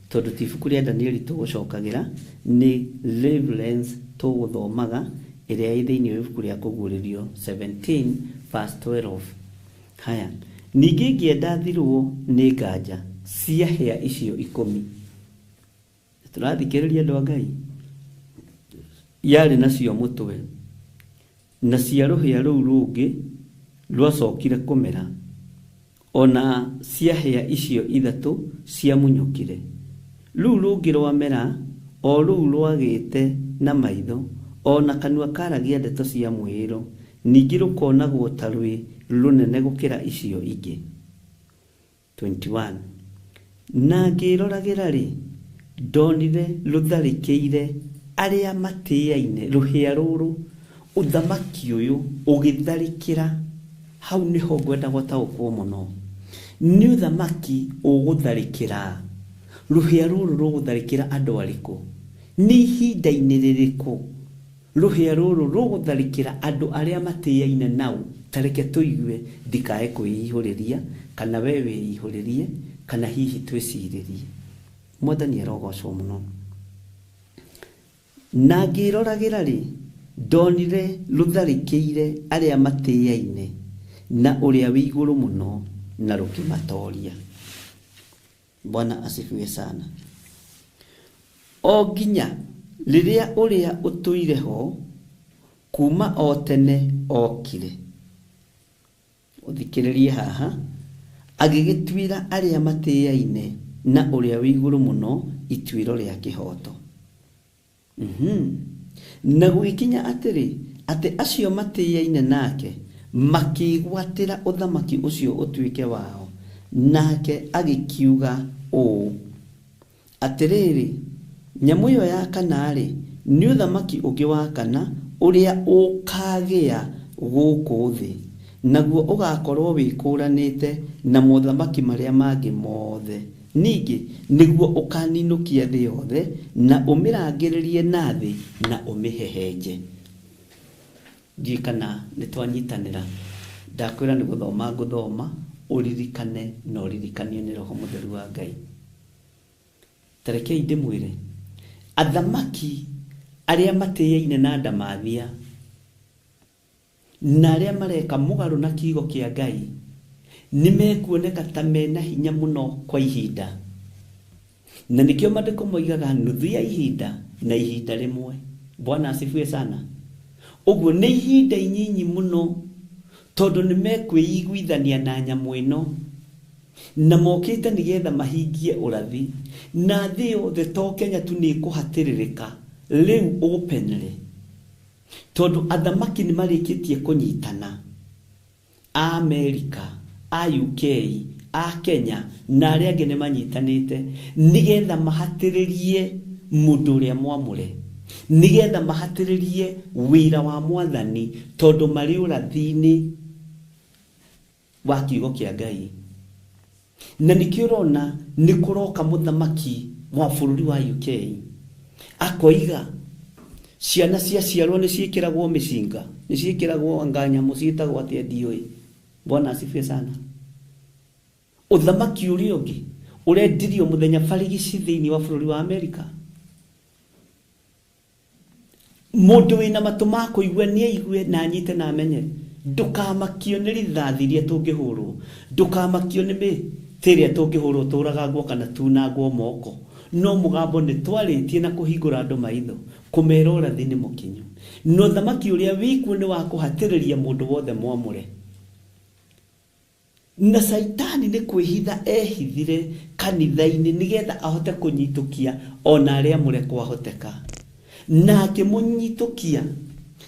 tondũ ti ibuku rĩa Danieli tũgũcokagĩra, nĩ reference tũgũthomaga ĩrĩa ĩ thĩinĩ wa ibuku rĩa Kũguũrĩrio 17 verse 12. Haya, ningĩ ngĩenda thirwo nĩ nganja cia hĩa icio 10. Tũrathikĩrĩria andũ a Ngai. Yarĩ nacio mũtwe, na cia rũhĩa rũu rũngĩ rwacokire kũmera, ona cia hĩa icio 3 ciamunyũkire. Rũu rũngĩ rwamera, o rũu rwagĩte na maitho, ona kanua karagia ndeto cia mwĩĩro, ningĩ rũkonagwo ta rwĩ rũnene gũkĩra icio ingĩ. 21. Na ngĩroragĩra rĩ, ndonire rũtharĩkĩire arĩa matĩaine, rũhĩa rũrũ, ũthamaki ũyũ ũgĩtharĩkĩra. Hau nĩho ngwenda gũtaũkwo mũno. Nĩ ũthamaki ũgũtharĩkĩra. Rũhĩa rũrũ rũgũtharĩkĩra andũ arĩkũ? Nĩ ihinda-inĩ rĩrĩkũ rũhĩa rũrũ rũgũtharĩkĩra andũ arĩa matĩaine nao? Ta reke tũigue, ndikae kwĩihũrĩria, kana we wĩihũrĩrie, kana hihi twĩcirĩrie. Mwathani arogocwo mũno. Na ngĩroragĩra rĩ, ndonire rũtharĩkĩire arĩa matĩaine na ũrĩa wĩ igũrũ mũno, na rũkĩmatoria. Bwana asifiwe sana. O nginya rĩrĩa ũrĩa ũtũire ho kuma o tene okire. Ũthikĩrĩrie haha, agĩgĩtuĩra arĩa matĩaine na Ũrĩa wĩ Igũrũ Mũno ituĩro rĩa kĩhooto. Na gũgĩkinya atĩrĩ, atĩ acio matĩĩaine nake makĩĩgwatĩra ũthamaki ũcio ũtuĩke wao. Nake agĩkiuga ũũ, atĩrĩrĩ, nyamũ ĩyo ya kana-rĩ, nĩ ũthamaki ũngĩ wa kana ũrĩa ũkaagĩa gũkũ thĩ, naguo ũgakorwo wĩkũũranĩte na mothamaki marĩa mangĩ mothe. Ningĩ nĩguo ũkaninũkia thĩ yothe, na ũmĩrangĩrĩrie na thĩ, na ũmĩhehenje. Ndiũĩ kana nĩ twanyitanĩra. Ndakwĩra nĩ gũthoma ngũthoma, ũririkane na ũririkanio nĩ Roho Mũtheru wa Ngai. Ta rekei ndĩmwĩre, athamaki arĩa matĩĩaine na ndamathia na arĩa mareka mũgarũ na kiugo kĩa Ngai nĩ mekuoneka ta mena hinya mũno kwa ihinda. Na nĩkĩo maandĩko moigaga nuthu ya ihinda na ihinda rĩmwe. Bwana asifiwe sana. Ũguo nĩ ihinda inyinyi mũno, tondũ nĩ mekwĩiguithania na nyamũ ĩno, na mokĩte nĩgetha mahingie ũrathi, na thĩ yothe to Kenya tu nĩ ĩkũhatĩrĩrĩka rĩu openly, tondũ athamaki nĩ marĩkĩtie kũnyitana, a Amerika, a UK, a Kenya na arĩa angĩ nĩ manyitanĩte nĩgetha mahatĩrĩrie mũndũ ũrĩa mwamũre, nĩgetha mahatĩrĩrie wĩra wa mwathani, tondũ marĩ ũrathi-inĩ wa kiugo kĩa Ngai. Na nĩkĩo ũrona nĩ kũroka mũthamaki wa bũrũri wa UK akoiga ciana ciaciarwo nĩ ciĩkĩragwo mĩcinga, nĩ ciĩkĩragwo anga nyamũ ciĩtagwo atĩa ndiũĩ. Bwana asifiwe sana. Ũthamaki ũrĩa ũngĩ ũrendirio mũthenya barigici thĩinĩ wa bũrũri wa Amerika. Mũndũ wĩna matũ ma kũigua nĩ aigue na anyite na amenye. Ndũkamakio nĩ rithathi iria tũngĩhũrwo, ndũkamakio nĩ mĩtĩ ĩrĩa tũngĩhũrwo tũragangwo kana tunangwo moko. No mũgambo nĩ twarĩtie na kũhingũra andũ maitho, kũmera ũrathi nĩ mũkinyu. Na ũthamaki ũrĩa wĩkuo nĩ wa kũhatĩrĩria mũndũ wothe mwamũre. Na Caitani nĩ kwĩhitha ehithire kanitha-inĩ nĩgetha ahote kũnyitũkia ona arĩa amũre kwahoteka. Na akĩmũnyitũkia,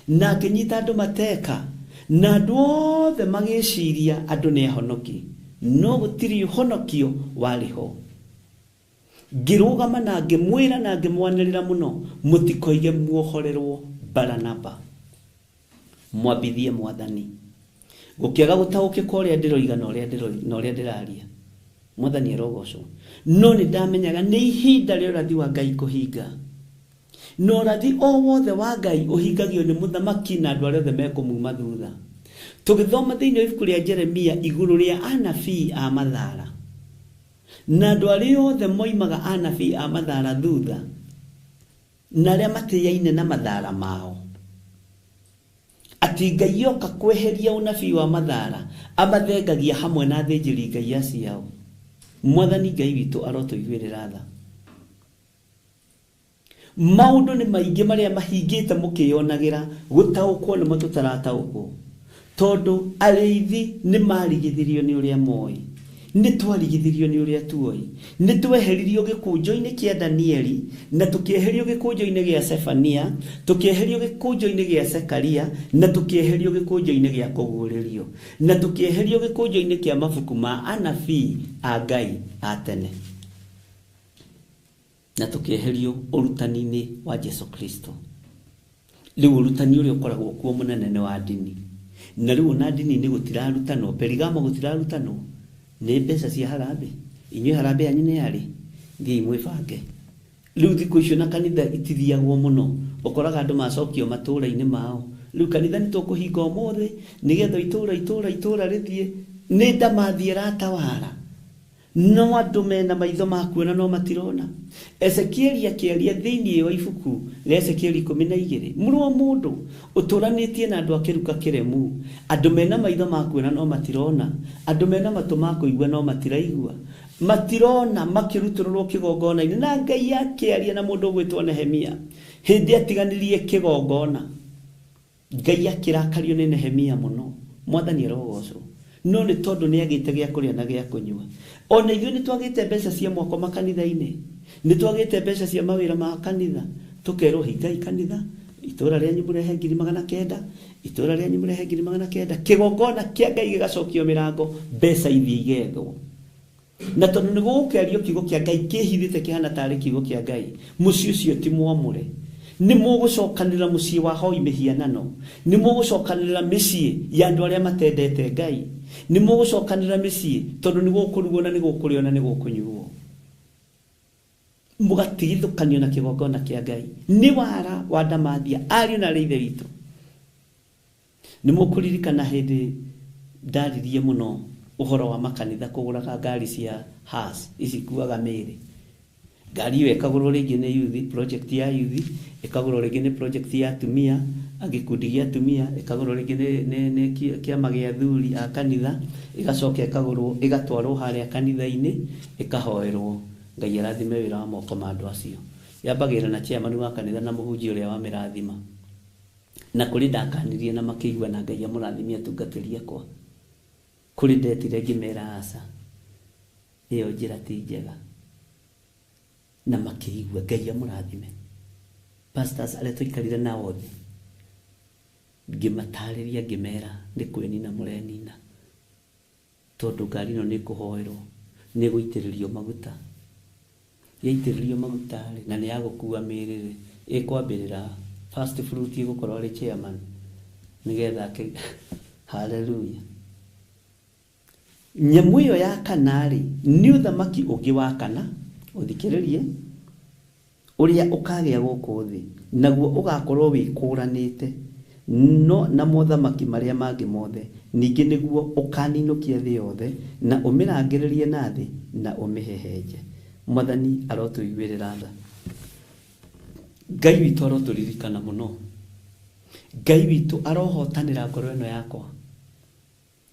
na akĩnyita andũ mateka, na andũ othe magĩciria andũ nĩ ahonoki, no gũtirĩ ũhonokio warĩ ho. Ngĩrũgama na ngĩmwĩra na ngĩmwanĩrĩra mũno, mũtikoige muohorerwo Baranaba, mwambithie mwathani. Gũkĩaga gũtaũkĩka ũrĩa ndĩroiga na ũrĩa ndĩraria. Mwathani arogocwo. No nĩ ndamenyaga nĩ ihinda rĩa ũrathi wa Ngai kũhinga. Na ũrathi o wothe wa Ngai ũhingagio nĩ mũthamaki na andũ arĩa othe mekũmuma thutha. Tũgĩthoma thĩinĩ wa ibuku rĩa Jeremia igũrũ rĩa anabii a Mathara, na andũ arĩa othe moimaga anabii a Mathara thutha, na arĩa matĩaine na mathara mao, atĩ Ngai oka kweheria ũnabii wa Mathara amathengagia hamwe na athĩnjĩri Ngai aciao. Mwathani Ngai witũ arotũiguĩrĩra tha. Maũndũ nĩ maingĩ marĩa mahingĩte mũkĩyonagĩra, gũtaũkwo nĩmo tũtarataũkwo, tondũ arĩithi nĩ marigithirio nĩ ũrĩa moĩ, nĩ twarigithirio nĩ ũrĩa tuoĩ, nĩ tweheririo gĩkũnjo-inĩ kĩa Danieli, na tũkĩeherio gĩkũnjo-inĩ gĩa Sefania, tũkĩeherio gĩkũnjo-inĩ gĩa Sekaria, na tũkĩeherio gĩkũnjo-inĩ gĩa Kũguũrĩrio, na tũkĩeherio gĩkũnjo-inĩ kĩa mabuku ma anabii a Ngai a tene, na tũkĩeherio ũrutani-inĩ wa Jesu Kristo. Rĩu ũrutani ũrĩa ũkoragwo kuo mũnene nĩ wa ndini, na rĩu ona ndini-inĩ gũtirarutanwo, Perigamo gũtirarutanwo, nĩ mbeca cia harambee. Inyuĩ harambee yanyu nĩ yarĩ, thiĩi mwĩbange. Rĩu thikũ icio na kanitha itithiagwo mũno, ũkoraga andũ macokio matũũra-inĩ mao. Rĩu kanitha nĩ tũkũhinga ũmũthĩ nĩgetha itũũra itũũra itũũra rĩthiĩ, nĩ ndamathi ĩratawara. No andũ mena maitho ma kuona no matirona. Ezekieli akĩaria thĩinĩ wa ibuku rĩa Ezekieli 12, mũrũ wa mũndũ ũtũranĩtie na andũ akĩruka kĩremu, andũ mena maitho ma kuona no matirona, andũ mena matũ ma kũigua no matiraigua, matirona makĩrutũrũrwo kĩgongona-inĩ. Na Ngai akĩaria na mũndũ ũgwĩtwo Nehemia hĩndĩ atiganirie kĩgongona, Ngai akĩrakario nĩ Nehemia mũno. Mwathani arogocwo. No nĩ tondũ nĩ agĩte gĩa kũrĩa na gĩa kũnyua. Ona ithuĩ nĩ twagĩte mbeca cia mwako makanitha-inĩ, nĩ twagĩte mbeca cia mawĩra ma kanitha, tũkerwo hingai kanitha, itũra rĩanyu mũrehe 900, itũra rĩanyu mũrehe 900, kĩgongona kĩa Ngai gĩgacokio mĩrango, mbeca ithiĩ igethwo. Na tondũ nĩ gũgũkĩario kiugo kĩa Ngai kĩhithĩte kĩhana tarĩ kiugo kĩa Ngai, mũciĩ ũcio ti mwamũre. Nĩ mũgũcokanĩrĩra mũciĩ wa hoi mĩhianano, nĩ mũgũcokanĩrĩra mĩciĩ ya andũ arĩa matendete Ngai, nĩ mũgũcokanĩrĩra mĩciĩ tondũ nĩ gũkũrugwo na nĩ gũkũrĩo na nĩ gũkũnyuo. Mũgatigithũkanio na kĩgongona kĩa Ngai. Nĩ wara wa ndamathia ariũ na arĩ ithe witũ. Nĩ mũkũririkana hĩndĩ ndaririe mũno ũhoro wa makanitha kũgũraga ngari cia hearse ici kuaga mĩĩrĩ. Ngari ĩyo ĩkagũrwo rĩngĩ nĩ youth, project ya youth, ĩkagũrwo rĩngĩ nĩ project ya atumia, gĩkundi gĩa atumia, ĩkagũrwo rĩngĩ nĩ kĩama gĩa athuri a kanitha, ĩgacoka ĩkagũrwo ĩgatwarwo harĩa kanitha-inĩ ĩkahoerwo. Ngai arathime wĩra wa moko ma andũ acio. Yambagĩrĩra na chairman wa kanitha na mũhunjia ũrĩa wamĩrathima. Na kũrĩ ndakanirie na makĩigua na Ngai amũrathimie atungatĩri akwa. Kũrĩ ndetire ngĩmera aca, ĩyo njĩra ti njega. Na makĩigua Ngai amũrathime. Pastors arĩa tũikarire nao thĩ, ngĩmatarĩria ngĩmera nĩ kwĩnina mũrenina, tondũ ngari ĩno nĩ ĩkũhoerwo, nĩ ĩgũitĩrĩrio maguta. Yaitĩrĩrio maguta rĩ, na nĩ ya gũkua mĩĩrĩ rĩ, ĩkwambĩrĩra first fruit ĩgũkorwo arĩ chairman, nĩgetha hallelujah. Nyamũ ĩyo ya kana rĩ, nĩ ũthamaki ũngĩ wa kana, ũthikĩrĩrie, ũrĩa ũkagĩa gũkũ thĩ, naguo ũgakorwo wĩkũranĩte no na mothamaki marĩa mangĩ mothe, ningĩ nĩguo ũkaninũkia thĩ yothe na ũmĩrangĩrĩrie na thĩ na ũmĩhehenje. Mwathani arotũiguĩrĩra tha. Ngai witũ arotũririkana mũno. Ngai witũ arohotanĩra ngoro ĩno yakwa.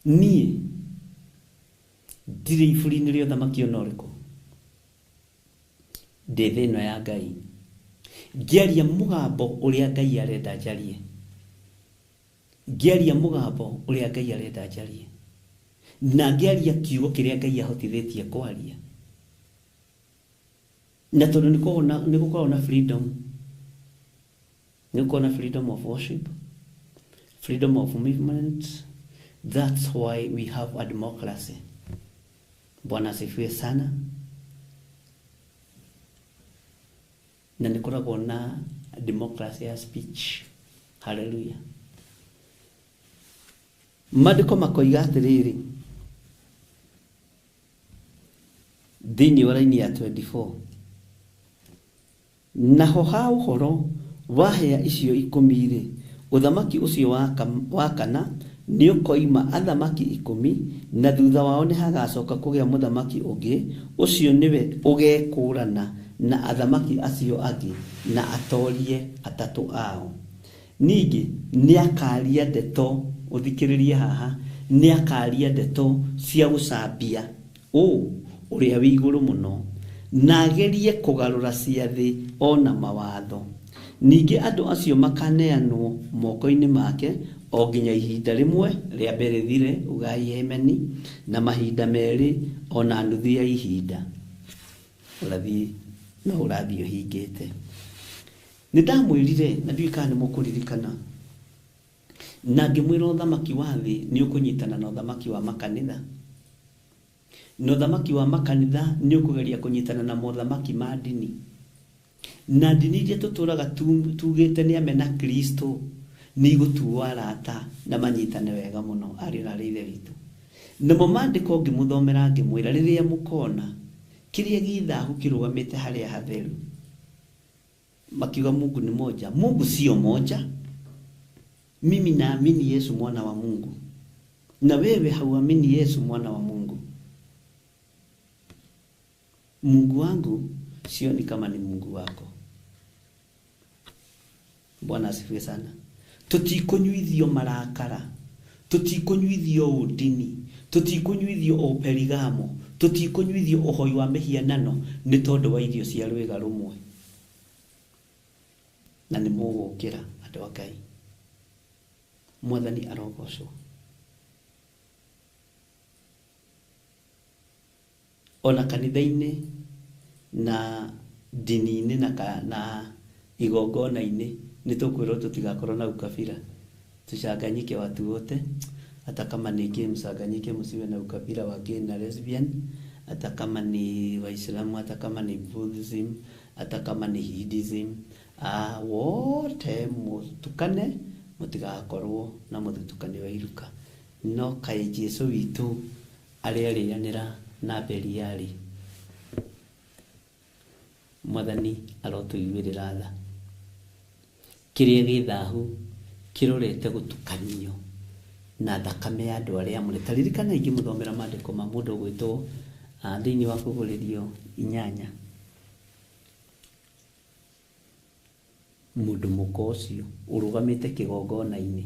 Niĩ ndirĩ iburi-inĩ rĩa ũthamaki ona ũrĩkũ, ndĩ thĩ ĩno ya Ngai, ngĩaria mũgambo ũrĩa Ngai arenda njarie, ngĩaria mũgambo ũrĩa Ngai arenda njarie, na ngĩaria kiugo kĩrĩa Ngai ahotithĩtie kwaria. Na tondũ nĩ gũkoragwo na freedom, nĩ gũkoragwo na freedom of worship, freedom of movement. That's why we have a democracy. Bwana asifiwe sana. Na nĩ koragwo na democracy ya speech. Hallelujah. Maandĩko makoiga atĩrĩrĩ, thĩinĩ wa raini ya 24, naho ha ũhoro wa hĩa icio 10 rĩ, ũthamaki ũcio wa kana nĩ ũkoima athamaki 10, na thutha wao nĩ hagacoka kũgĩa mũthamaki ũngĩ, ũcio nĩwe ũgekũrana na athamaki acio angĩ na atorie atatũ ao. Ningĩ nĩ akaria ndeto, ũthikĩrĩrie haha, nĩ akaria ndeto cia gũcambia ũ ũrĩa wĩ igũrũ mũno, na agerie kũgarũra ciathĩ ona mawatho. Ningĩ andũ acio makaneanwo moko-inĩ make o nginya ihinda rĩmwe rĩa mbere rĩthire, ugai ameni, na mahinda merĩ ona nuthu ya ihinda. Ũrathi no ũrathiĩ ũhingĩte. Nĩ ndamwĩrire na ndiũĩ kana nĩ mũkũririkana, na ngĩmwĩra ũthamaki wa thĩ nĩ ũkũnyitana na ũthamaki wa makanitha, na ũthamaki wa makanitha nĩ ũkũgeria kũnyitana na mothamaki ma ndini, na ndini iria tũtũraga tugĩte nĩ amena Kristo nĩ igũtuo arata na manyitane wega mũno, ariũ na arĩ ithe witũ. Namo maandĩko ngĩmũthomera ngĩmwĩra rĩrĩa mũkona kĩrĩa gĩ thahu kĩrũgamĩte harĩa hatheru, makiuga Mungu ni moja. Mungu sio moja. Mimi naamini Yesu mwana wa Mungu, na wewe hauamini Yesu mwana wa Mungu. Mungu wangu sioni kama ni Mungu wako. Bwana asifiwe sana. Tutikũnyuithio marakara, tutikũnyuithio ũndini, tutikũnyuithio ũperigamo, tutikũnyuithio ũhoi wa mĩhianano nĩ tondũ wa irio cia rwĩga rũmwe. Na nĩ mũgũkĩra andũ a Ngai. Mwathani arogocwo. Ona kanitha-inĩ na ndini-inĩ na igongona-inĩ nĩ tũkwĩrwo tũtigakorwo na ukabila. Tuchanganyike watu wote, hata kama ni gay mchanganyike, msiwe na ukabila wa gay na lesbian, hata kama ni Waislamu, hata kama ni Buddhism, hata kama ni Hinduism, wote mutukane, mutigakorwo na mũthutũkanio wa iruka. No kaĩ Jesu witũ arĩarĩanĩra na Beliali. Mwathani arotũiguĩrĩra tha. Kĩrĩa gĩ thahu kĩrorete gũtukanio na thakame ya andũ arĩa amũre. Ta ririkana ingĩmũthomera maandĩko ma mũndũ ũgwĩtwo thĩinĩ wa kũgũrĩrio 8. Mũndũ mũka ũcio ũrũgamĩte kĩgongona-inĩ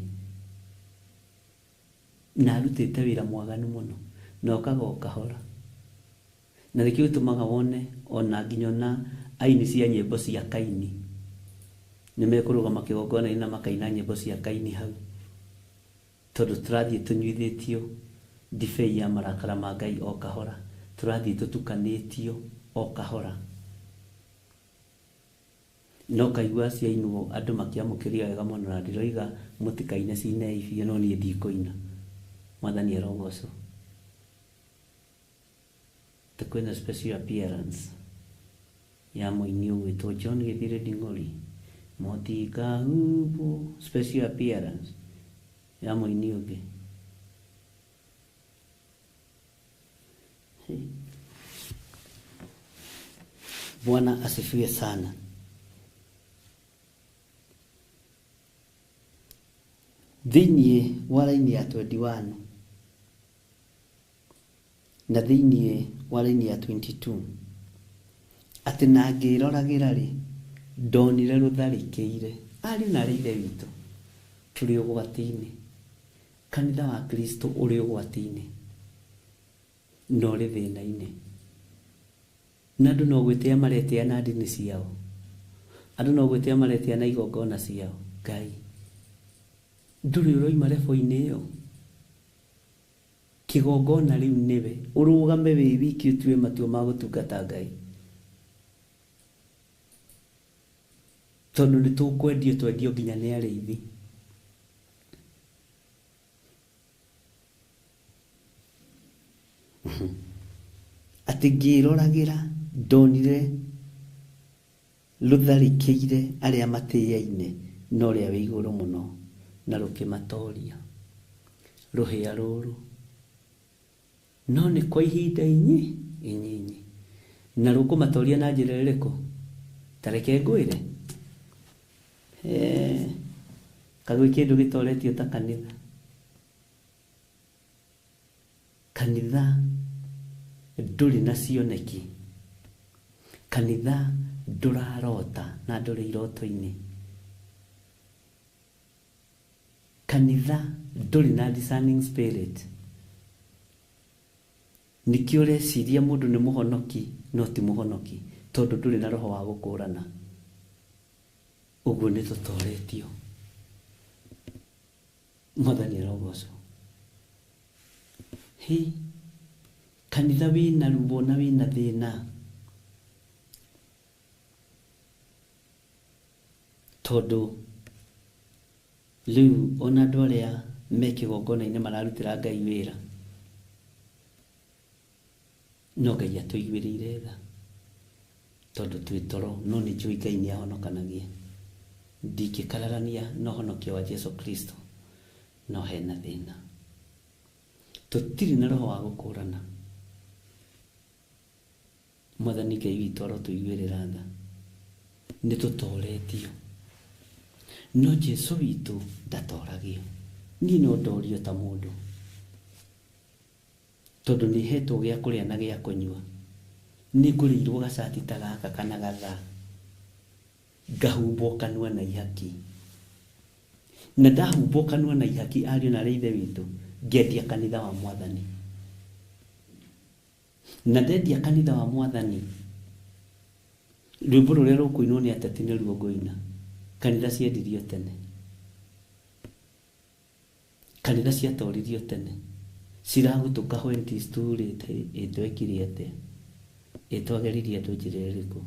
na arutĩte wĩra mwaganu mũno na okaga o kahora. Na nĩkĩo gĩtũmaga wone ona nginya ona aini cia nyĩmbo cia Kaini nĩ mekũrũgama kĩgongona-inĩ na makaina nyĩmbo cia Kaini hau, tondũ tũrathiĩ tũnyuithĩtio ndibei ya marakara ma Ngai o kahora, tũrathiĩ tũtukanĩtio o kahora. No kaigua ciainwo andũ makĩamũkĩria wega mũno, na ndiroiga mũtikaine cinei biũ, no niĩ ndikũina. Mwathani arogocwo. Ta kwĩna special appearance ya mũini ũgwĩtwo John Gĩthire Nding'ori, mũtikahumbwo, special appearance ya mũini ũngĩ. Bwana asifiwe sana. Thĩinĩ wa raini ya 21 na thĩinĩ wa raini ya 22, atĩ na ngĩroragĩra rĩ, ndonire rũtharĩkĩire ariũ na arĩ ithe witũ, tũrĩ ũgwati-inĩ. Kanitha wa Kristo ũrĩ ũgwati-inĩ na ũrĩ thĩna-inĩ, na andũ no gwĩtĩa maretĩa na ndini ciao, andũ no gwĩtĩa maretĩa na igongona ciao. Ngai, ndũrĩ ũroima rebo-inĩ ĩyo. Kĩgongona rĩu nĩwe ũrũgame wĩ wiki ũtue matua ma gũtungata Ngai, tondũ nĩ tũkwendio twendio nginya nĩ arĩithi. Atĩ ngĩroragĩra ndonire rũtharĩkĩire arĩa matĩaine na ũrĩa wĩ igũrũ mũno, na rũkĩmatoria rũhĩa rũrũ, no nĩ kwa ihinda inyinyi. Na rũkũmatoria na njĩra ĩrĩkũ? Ta reke ngwĩre, kagwĩ kĩndũ gĩtoretio ta kanitha. Kanitha ndũrĩ na cioneki, kanitha ndũrarota na ndũrĩ iroto-inĩ, kanitha ndũrĩ na discerning spirit. Nĩkĩo ũreciria mũndũ nĩ mũhonoki no ti mũhonoki, tondũ ndũrĩ na roho wa gũkũrana. Ũguo nĩ tũtoretio. Mwathani arogocwo. Hi, kanitha wĩna ruo na wĩna thĩna, tondũ rĩu ona andũ arĩa me kĩgongona-inĩ mararutĩra Ngai wĩra, no Ngai atũiguĩrĩire tha, tondũ twĩ toro, no nĩ njũĩ Ngai nĩ ahonokanagia. Ndingĩkararania na ũhonokio wa Jesu Kristo, no hena thĩna. Tũtirĩ na roho wa gũkũrana. Mwathani Ngai witũ arotũiguĩrĩra tha. Nĩ tũtoretio, no Jesu witũ ndatoragio. Niĩ no ndorio ta mũndũ, tondũ nĩ hetwo gĩa kũrĩa na gĩa kũnyua. Nĩ ngũrĩirwo gacati ta gaka kana gathaa, ngahumbwo kanua na ihaki. Na ndahumbwo kanua na ihaki, ariũ na arĩ ithe witũ, ngendia kanitha wa Mwathani. Na ndendia kanitha wa Mwathani, rwĩmbo rũrĩa rũkũinwo nĩ ateti nĩruo ngũina. Kanitha ciendirio tene, kanitha ciatoririo tene, ciragũtũka when it is too late. Ĩ twekire atĩa? Ĩ twageririe andũ njĩra ĩrĩkũ?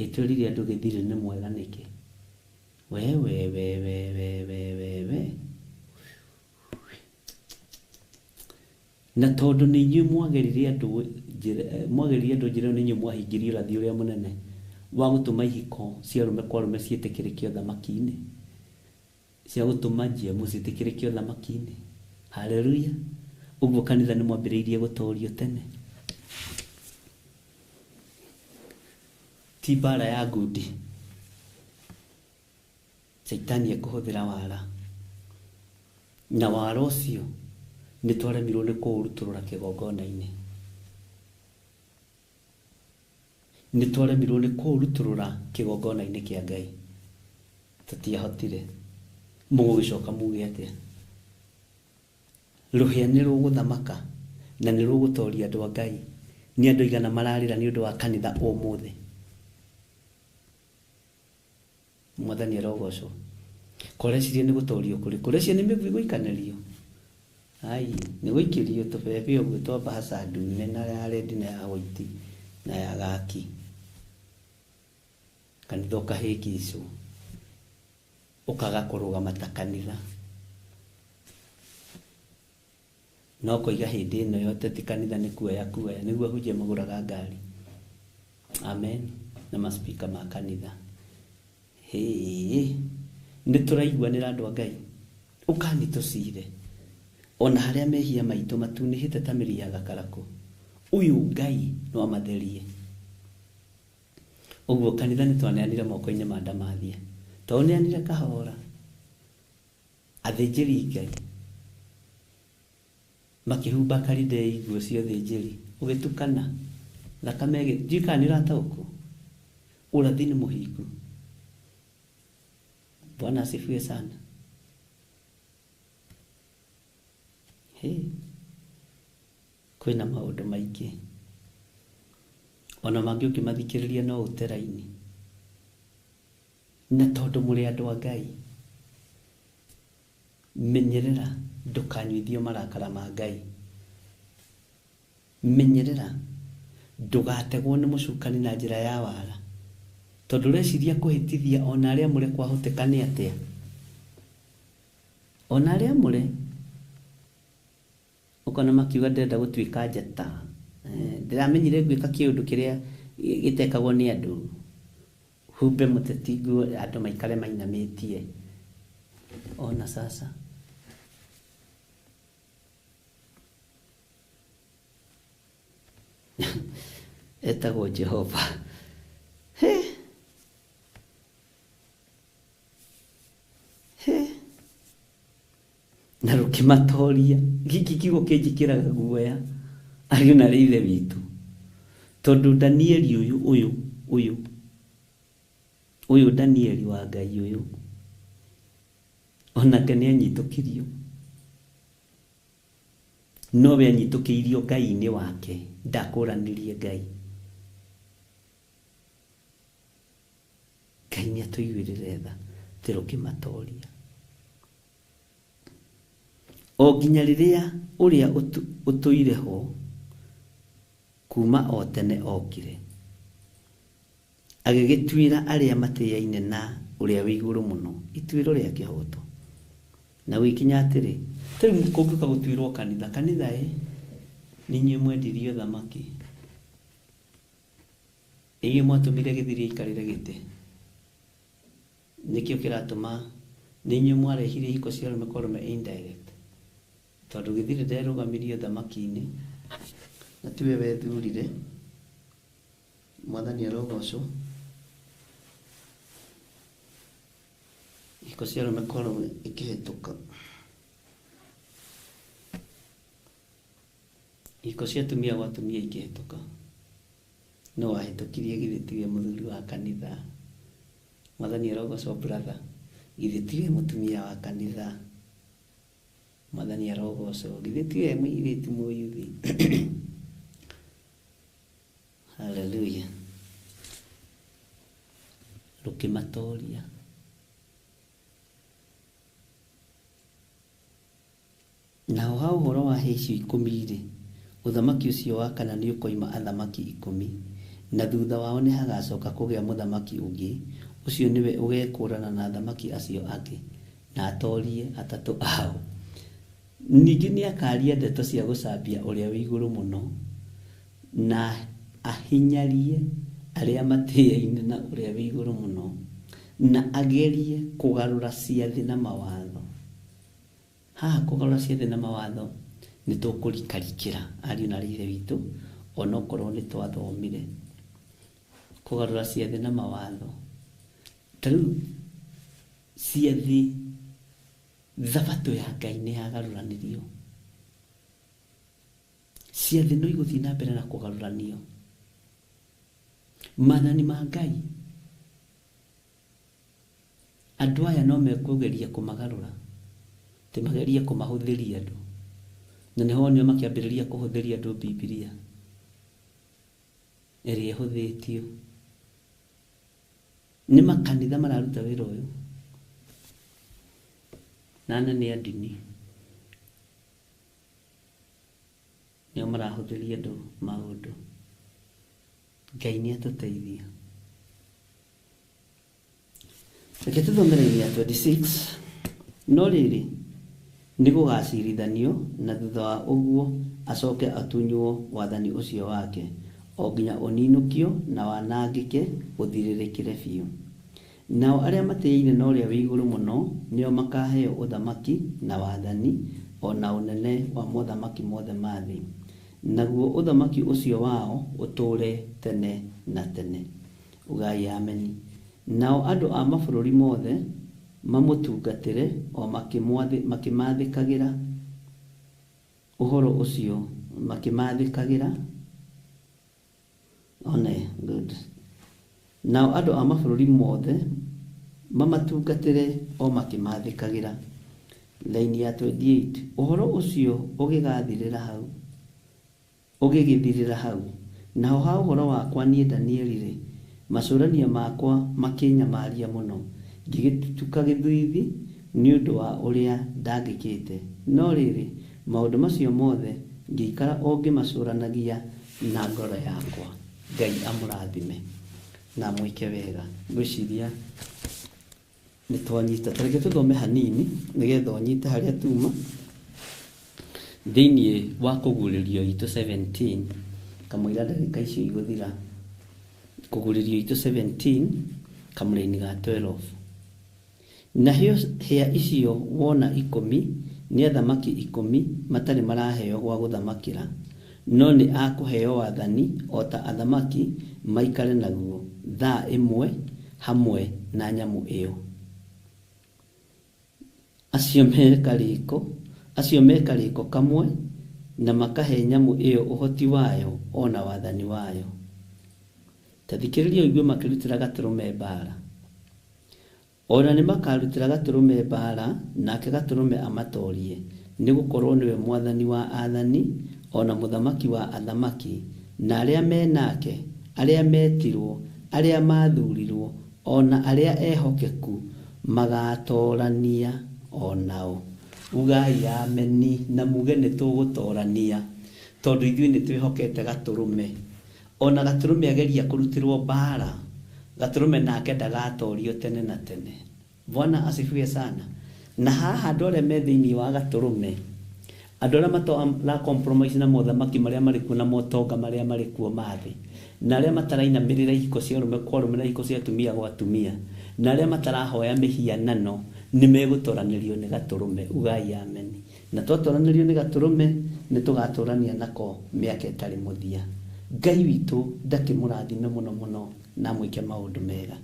Ĩ twĩrire andũ gĩthirĩ nĩ mwega nĩkĩ? We we we we we we we we. Na tondũ nĩ inyuĩ mwageririe andũ njĩra, mwageririe andũ njĩra ĩyo, nĩ inyuĩ mwahingirie ũrathi ũrĩa mũnene wa gũtũma ihiko cia arũme kwa arũme ciĩtĩkĩrĩke ũthamaki-inĩ, cia gũtũma GMO ciĩtĩkĩrĩke ũthamaki-inĩ. Haleluya. Ũguo kanitha nĩ mwambĩrĩirie gũtorio tene. Ti mbara ya ngundi. Caitani ekũhũthĩra wara. Na wara ũcio nĩ twaremirwo nĩ kũũrutũrũra kĩgongona-inĩ. Nĩ twaremirwo nĩ kũũrutũrũra kĩgongona-inĩ kĩa Ngai. Tũtiahotire. Mũgũgĩcoka muge atĩa? Rũhĩa nĩ rũgũthamaka na nĩ rũgũtoria andũ a Ngai. Nĩ andũ aigana mararĩra nĩ ũndũ wa kanitha ũmũthĩ? Mwathani arogocwo. Korecirie nĩ gũtorio kũrĩkũ? Ũreciria nĩ mĩguĩ gũikanĩrio? Ai, nĩ gũikĩrio tũbebe ũguo twa mbahaca ndune na ya rendi na ya white na ya gaki. Kanitha ũkahĩngĩcwo. Ũkaga kũrũgama ta kanitha. No koiga hĩndĩ ĩno ya ũteti kanitha nĩ kuoya kuoya, nĩguo ahunjia magũraga ngari. Amen. Na maspika ma kanitha. Hĩĩ, nĩ tũraiguanĩra andũ a Ngai. Ũkani tũcire. Ona harĩa mehia maitũ matunĩhĩte ta mĩri ya gakarakũ, ũyũ Ngai no amatherie. Ũguo kanitha nĩ twaneanire moko-inĩ ma ndamathia. Twaũneanire kahora. Athĩnjĩri Ngai makĩhumba karidei nguo cia ũthĩnjĩri, ũgĩtukana thakame ĩgĩ, ndiũĩ kana nĩ ũrataũkwo. Ũrathi nĩ mũhingu. Bwana asifiwe sana. Hey, kwĩna maũndũ maingĩ ona mangĩ ũngĩmathikĩrĩria no ũte raini. Na tondũ mũrĩ andũ a Ngai, menyerera ndũkanyuithio marakara ma Ngai. Menyerera ndũgategwo nĩ mũcukani na njĩra ya wara. Tondũ ũreciria kũhĩtithia ona arĩa amũre kwahoteka nĩ atĩa? Ona arĩa amũre ũkona makiuga ndĩrenda gũtuĩka njata. Ndĩramenyire ngwĩka kĩũndũ kĩrĩa gĩtekagwo nĩ andũ. Humbe mũteti nguo andũ maikare mainamĩtie. Ona sasa. Etagwo Jehova. He. He. Na rũkĩmatoria. Gĩkĩ kiugo kĩnjĩkĩraga guoya. Ariũ na ithe witũ. Tondũ Danieli ũyũ ũyũ ũyũ ũyũ Danieli wa Ngai ũyũ onake nĩ anyitũkirio. Nowe anyitũkĩirio Ngai-inĩ wake, ndakũranirie Ngai. Ngai nĩ atũiguĩrĩre tha, tũrũkĩmatoria. O nginya rĩrĩa ũrĩa ũtũire ho kuma o tene okire, agĩgĩtuĩra arĩa matĩaine na ũrĩa wĩ igũrũ mũno ituĩro rĩa kĩhooto. Na gũgĩkinya atĩrĩ, ta rĩu kũngĩũka gũtuĩrwo kanitha, kanitha ĩ, nĩ inyuĩ mwendirie ũthamaki, inyuĩ mwatũmire gĩthiri aikarĩre gĩtĩ, nĩkĩo kĩratũma, nĩ inyuĩ mwarehire ihiko cia arũme kwa arũme indirect, tondũ gĩthiri nderũgamirie ũthamaki-inĩ, na tiwe wethurire. Mwathani arogocwo. Ihiko cia arũme kwa arũme ikĩhĩtũka. Ihiko cia atumia gwa atumia ikĩhĩtũka. No wahĩtũkirie githĩ tiwe mũthuri wa kanitha. Mwathani arogocwo brother. Githĩ tiwe mũtumia wa kanitha. Mwathani arogocwo. Githĩ tiwe mũirĩtu mũyuthi. Hallelujah. Rũkĩmatoria. Naho ha ũhoro wa hĩa icio ikũmi-rĩ, Ũthamaki ũcio wa kana nĩũkoima athamaki 10, na thutha wao nĩhagacoka kũgĩa mũthamaki ũngĩ, ũcio nĩwe ũgekũũrana na athamaki acio angĩ, na atoorie atatũ ao. Ningĩ nĩakaaria ndeto cia gũcambia Ũrĩa-wĩ-Igũrũ-Mũno, na ahinyarie arĩa matĩaine na Ũrĩa-wĩ-Igũrũ-Mũno, na agerie kũgarũra ciathĩ na mawatho. Haha kũgarũra ciathĩ na mawatho nĩ tũkũrikarikĩra ariũ na aarĩ a Ithe witũ, onokorwo nĩ twathomire kũgarũra ciathĩ na mawatho. Ta rĩu ciathĩ, thabatũ ya Ngai nĩ yagarũranirio. Ciathĩ no igũthiĩ na mbere na kũgarũranio. Maathani ma Ngai andũ aya no mekũgeria kũmagarũra, ti magerie kũmahũthĩria andũ. Na nĩho wonire makĩambĩrĩria kũhũthĩria andũ Bibilia ĩrĩa ĩhũthĩtio. Nĩ makanitha mararuta wĩra ũyũ, na anene a ndini nĩo marahũthĩria andũ maũndũ. Ngai nĩ atũteithia. Reke tũthome raini ya 26. No rĩrĩ, nĩ gũgacirithanio, na thutha wa ũguo acoke atunywo wathani ũcio wake, o nginya ũninũkio na wanangĩke ũthirĩrĩkĩre biũ. Nao arĩa matĩĩine na Ũrĩa-wĩ-Igũrũ-Mũno nĩo makaheo ũthamaki na wathani, o na ũnene wa mothamaki mothe ma thĩ, naguo ũthamaki ũcio wao ũtũũre tene na tene. Ugai ameni. Nao andũ a mabũrũri mothe mamũtungatĩre o makĩmathĩkagĩra ũhoro ũcio, makĩmathĩkagĩra. One, good. Nao andũ a mabũrũri mothe mamatungatĩre o makĩmathĩkagĩra. Line ya 28. Ũhoro ũcio ũgĩgathirĩra hau. Ũgĩgĩthirĩra hau. Naho ha ũhoro wakwa niĩ Danieli-rĩ, macũrania makwa makĩnyamaria mũno, ngĩgĩtutuka gĩthiithi nĩ ũndũ wa ũrĩa ndangĩkĩte. No rĩrĩ, maũndũ macio mothe ngĩikara o ngĩmacũranagia na ngoro yakwa. Ngai amũrathime na amwĩke wega. Ngwĩciria nĩ twanyita. Ta reke tũthome hanini nĩgetha ũnyite harĩa tuma thĩinĩ wa kũguũrĩrio itũ 17, kamũira ndagĩka icio igũthira. Kũguũrĩrio itũ 17 kamũraini ga 12. Na hĩa icio wona 10 nĩ athamaki 10 matarĩ maraheo gwa gũthamakĩra, no nĩ akũheo wathani o ta athamaki maikare naguo thaa ĩmwe hamwe na nyamũ ĩyo. Acio me karĩko kamwe na makahe nyamũ ĩyo ũhoti wayo o na wathani wayo. Ta thikĩrĩria ũigue makĩrutĩra gatũrũme mbaara. Ona nĩ makarutĩra gatũrũme mbaara, nake gatũrũme amatorie, nĩ gũkorwo nĩwe mwathani wa athani ona mũthamaki wa athamaki, na arĩa me nake, arĩa metirwo, arĩa mathurirwo, ona arĩa ehokeku magatorania o nao. Ugai ameni na muge nĩ tũgũtorania, tondũ ithuĩ nĩ twĩhokete gatũrũme. Ona gatũrũme ageria kũrutĩrwo mbaara, gatũrũme nake ndagatorio tene na tene. Bwana asifiwe sana. Na haha andũ arĩa me thĩinĩ wa gatũrũme, andũ arĩa matara compromise na mothamaki marĩa marĩ kuo na motonga marĩa marĩ kuo ma thĩ, na arĩa matarainamĩrĩra ihiko cia arũme kwa arũme na ihiko cia atumia gwa atumia, na arĩa matarahoya mĩhianano, nĩ megũtoranĩrio nĩ gatũrũme. Ugai ameni. Na twatoranĩrio nĩ gatũrũme, nĩ tũgatũrania nako mĩaka ĩtarĩ mũthia. Ngai witũ ndakĩmũrathime mũno mũno na amwĩke maũndũ mega.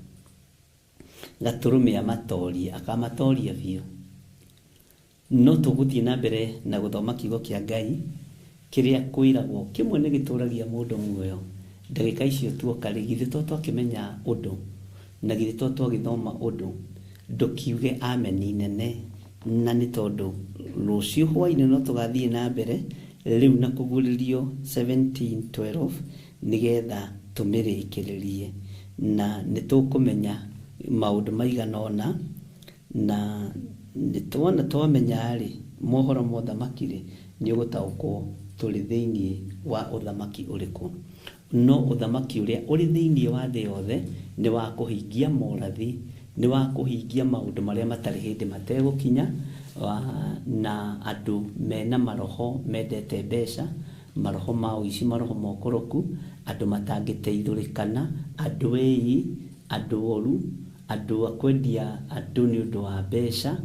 Gatũrũme amatorie, akamatoria biũ. No tũgũthiĩ na mbere na gũthoma kiugo kĩa Ngai kĩrĩa kwĩragwo kĩmwe nĩ gĩtũragia mũndũ muoyo. Ndagĩka icio tuoka rĩ, githĩ to twakĩmenya ũndũ, na githĩ to twagĩthoma ũndũ, ndũkiuge ameni nene, na nĩ tondũ rũciũ hwaĩ-inĩ no tũgathiĩ na mbere rĩu na kũguũrĩrio 17:12 nĩgetha tũmĩrĩkĩrĩrie, na nĩ tũkũmenya maũndũ maigana ũna, na nĩ tuona twamenya rĩ mohoro ma ũthamaki rĩ, nĩ ũgũtaũkwo Tũrĩ thĩinĩ wa ũthamaki ũrĩkũ. No ũthamaki ũrĩa ũrĩ thĩinĩ wa thĩ yothe nĩ wa kũhingia morathi, nĩ wa kũhingia maũndũ marĩa matarĩ hĩndĩ mategũkinya, na andũ mena maroho mendete mbeca, maroho ma ũici, maroho ma ũkoroku, andũ matangĩteithũrĩkana, andũ ĩi, andũ oru, andũ a kwendia andũ nĩ ũndũ wa mbeca.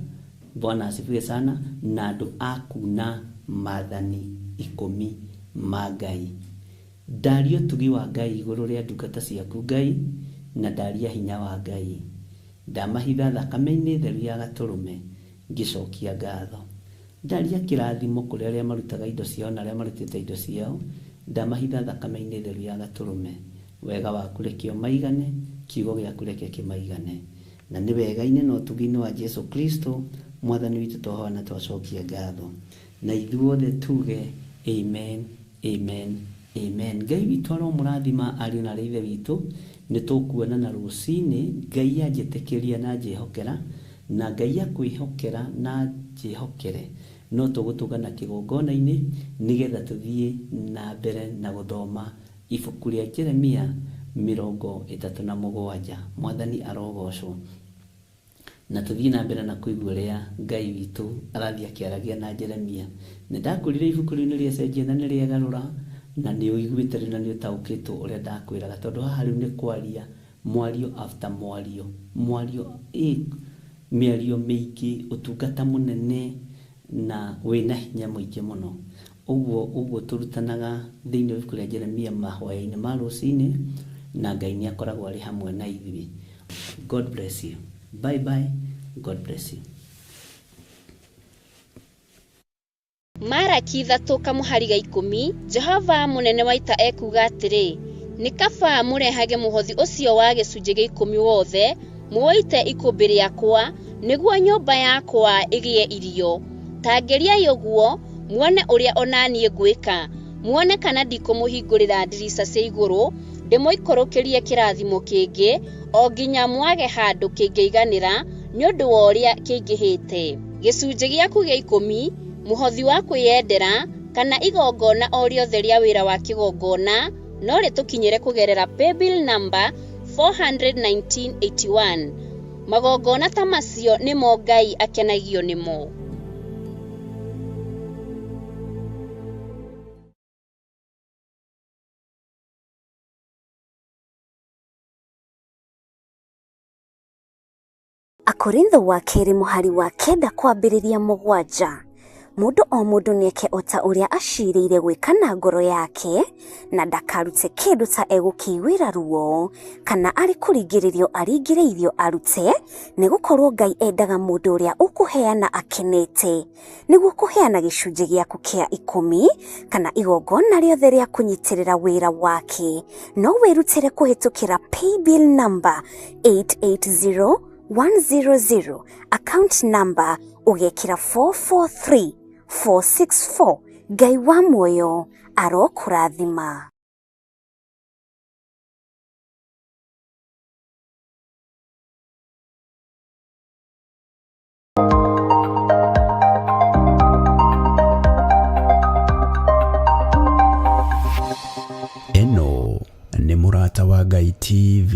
Bwana asifiwe sana. Na andũ a kuna maathani ikũmi ma Ngai. Ndaria ũtugi wa Ngai igũrũ rĩa ndungata ciaku Ngai, na ndaria hinya wa Ngai. Ndamahitha thakame-inĩ theru ya Gatũrũme, ngĩcokia ngatho. Ndaria kĩrathimo kũrĩ arĩa marutaga indo ciao na arĩa marutĩte indo ciao, ndamahitha thakame-inĩ theru ya Gatũrũme. Wega waku reke ũmaigane, kiugo gĩaku reke kĩmaigane. Na nĩ wega-inĩ na ũtugi-inĩ wa Jesu Kristo, Mwathani witũ twahoya na twacokia ngatho. Na ithuothe tuge amen, amen, amen. Ngai witũ aromũrathima ariũ na arĩ ithe witũ. Nĩ tũkuonana rũcinĩ. Ngai anjĩtĩkĩria na anjĩhokera, na Ngai akwĩhokera na anjĩhokere, no tũgũtũngana kĩgongona-inĩ nĩgetha tũthiĩ na mbere na gũthoma ibuku rĩa Jeremia 37. Mwathani arogocwo. Na tũthiĩ na mbere na kũigua ũrĩa Ngai witũ arathiĩ akĩaragia na Jeremia. Nĩ ndakwĩrire ibuku rĩu nĩ rĩacenjia na nĩ rĩagarũra, na nĩ ũiguĩte rĩu na nĩ ũtaũkĩtwo ũrĩa ndakwĩraga, tondũ haha rĩu nĩ kwaria mwario after mwario, mwario mĩario mĩingĩ, ũtungata mũnene na wĩna hinya mũingĩ mũno. Ũguo ũguo tũrutanaga thĩinĩ wa ibuku rĩa Jeremia mahoya-inĩ ma rũcinĩ, na Ngai nĩ akoragwo arĩ hamwe na ithuĩ. God bless you. Bye bye. God bless you. Maraki 3 kamũhari ga 10, Jehova mũnene wa ita ekuuga atĩrĩ, Nĩ kaba mũrehage mũhothi ũcio wa gĩcunjĩ gĩa ikũmi wothe, mũũite ikũmbĩ rĩakwa, nĩguo nyũmba yakwa ĩgĩe irio. Ta ngeriai ũguo, muone ũrĩa o na niĩ ngwĩka, muone kana ndikũmũhingũrĩra ndirica cia igũrũ, ndĩmũikũrũkĩrie kĩrathimo kĩngĩ, o nginya mwage handũ kĩngĩiganĩra nĩ ũndũ wa ũrĩa kĩingĩhĩte. Gĩcunjĩ gĩaku gĩa ikũmi, mũhothi wa kwĩyendera, kana igongona o rĩothe rĩa wĩra wa kĩgongona, no rĩtũkinyĩre kũgerera paybill number 41981. Magongona ta macio nĩmo Ngai akenagio nĩmo. Akorintho wa kerĩ mũhari wa 9 kwambĩrĩria 7. Mũndũ o mũndũ nĩeke o ta ũrĩa acirĩire gwĩka na ngoro yake, na ndakarute kĩndũ ta egũkĩiguĩra ruo, kana arĩ kũringĩrĩrio aringĩrĩirio arute, nĩgũkorwo Ngai endaga mũndũ ũrĩa ũkũheana akenete. Nĩguo kũheana gĩcunjĩ gĩaku kĩa 10 kana igongona rĩothe rĩa kũnyitĩrĩra wĩra wake, no wĩrutĩre kũhĩtũkĩra paybill number 880100, account number ũgekĩra 443464. Ngai wa muoyo arokũrathima. Ĩno nĩ Mũrata wa Ngai TV.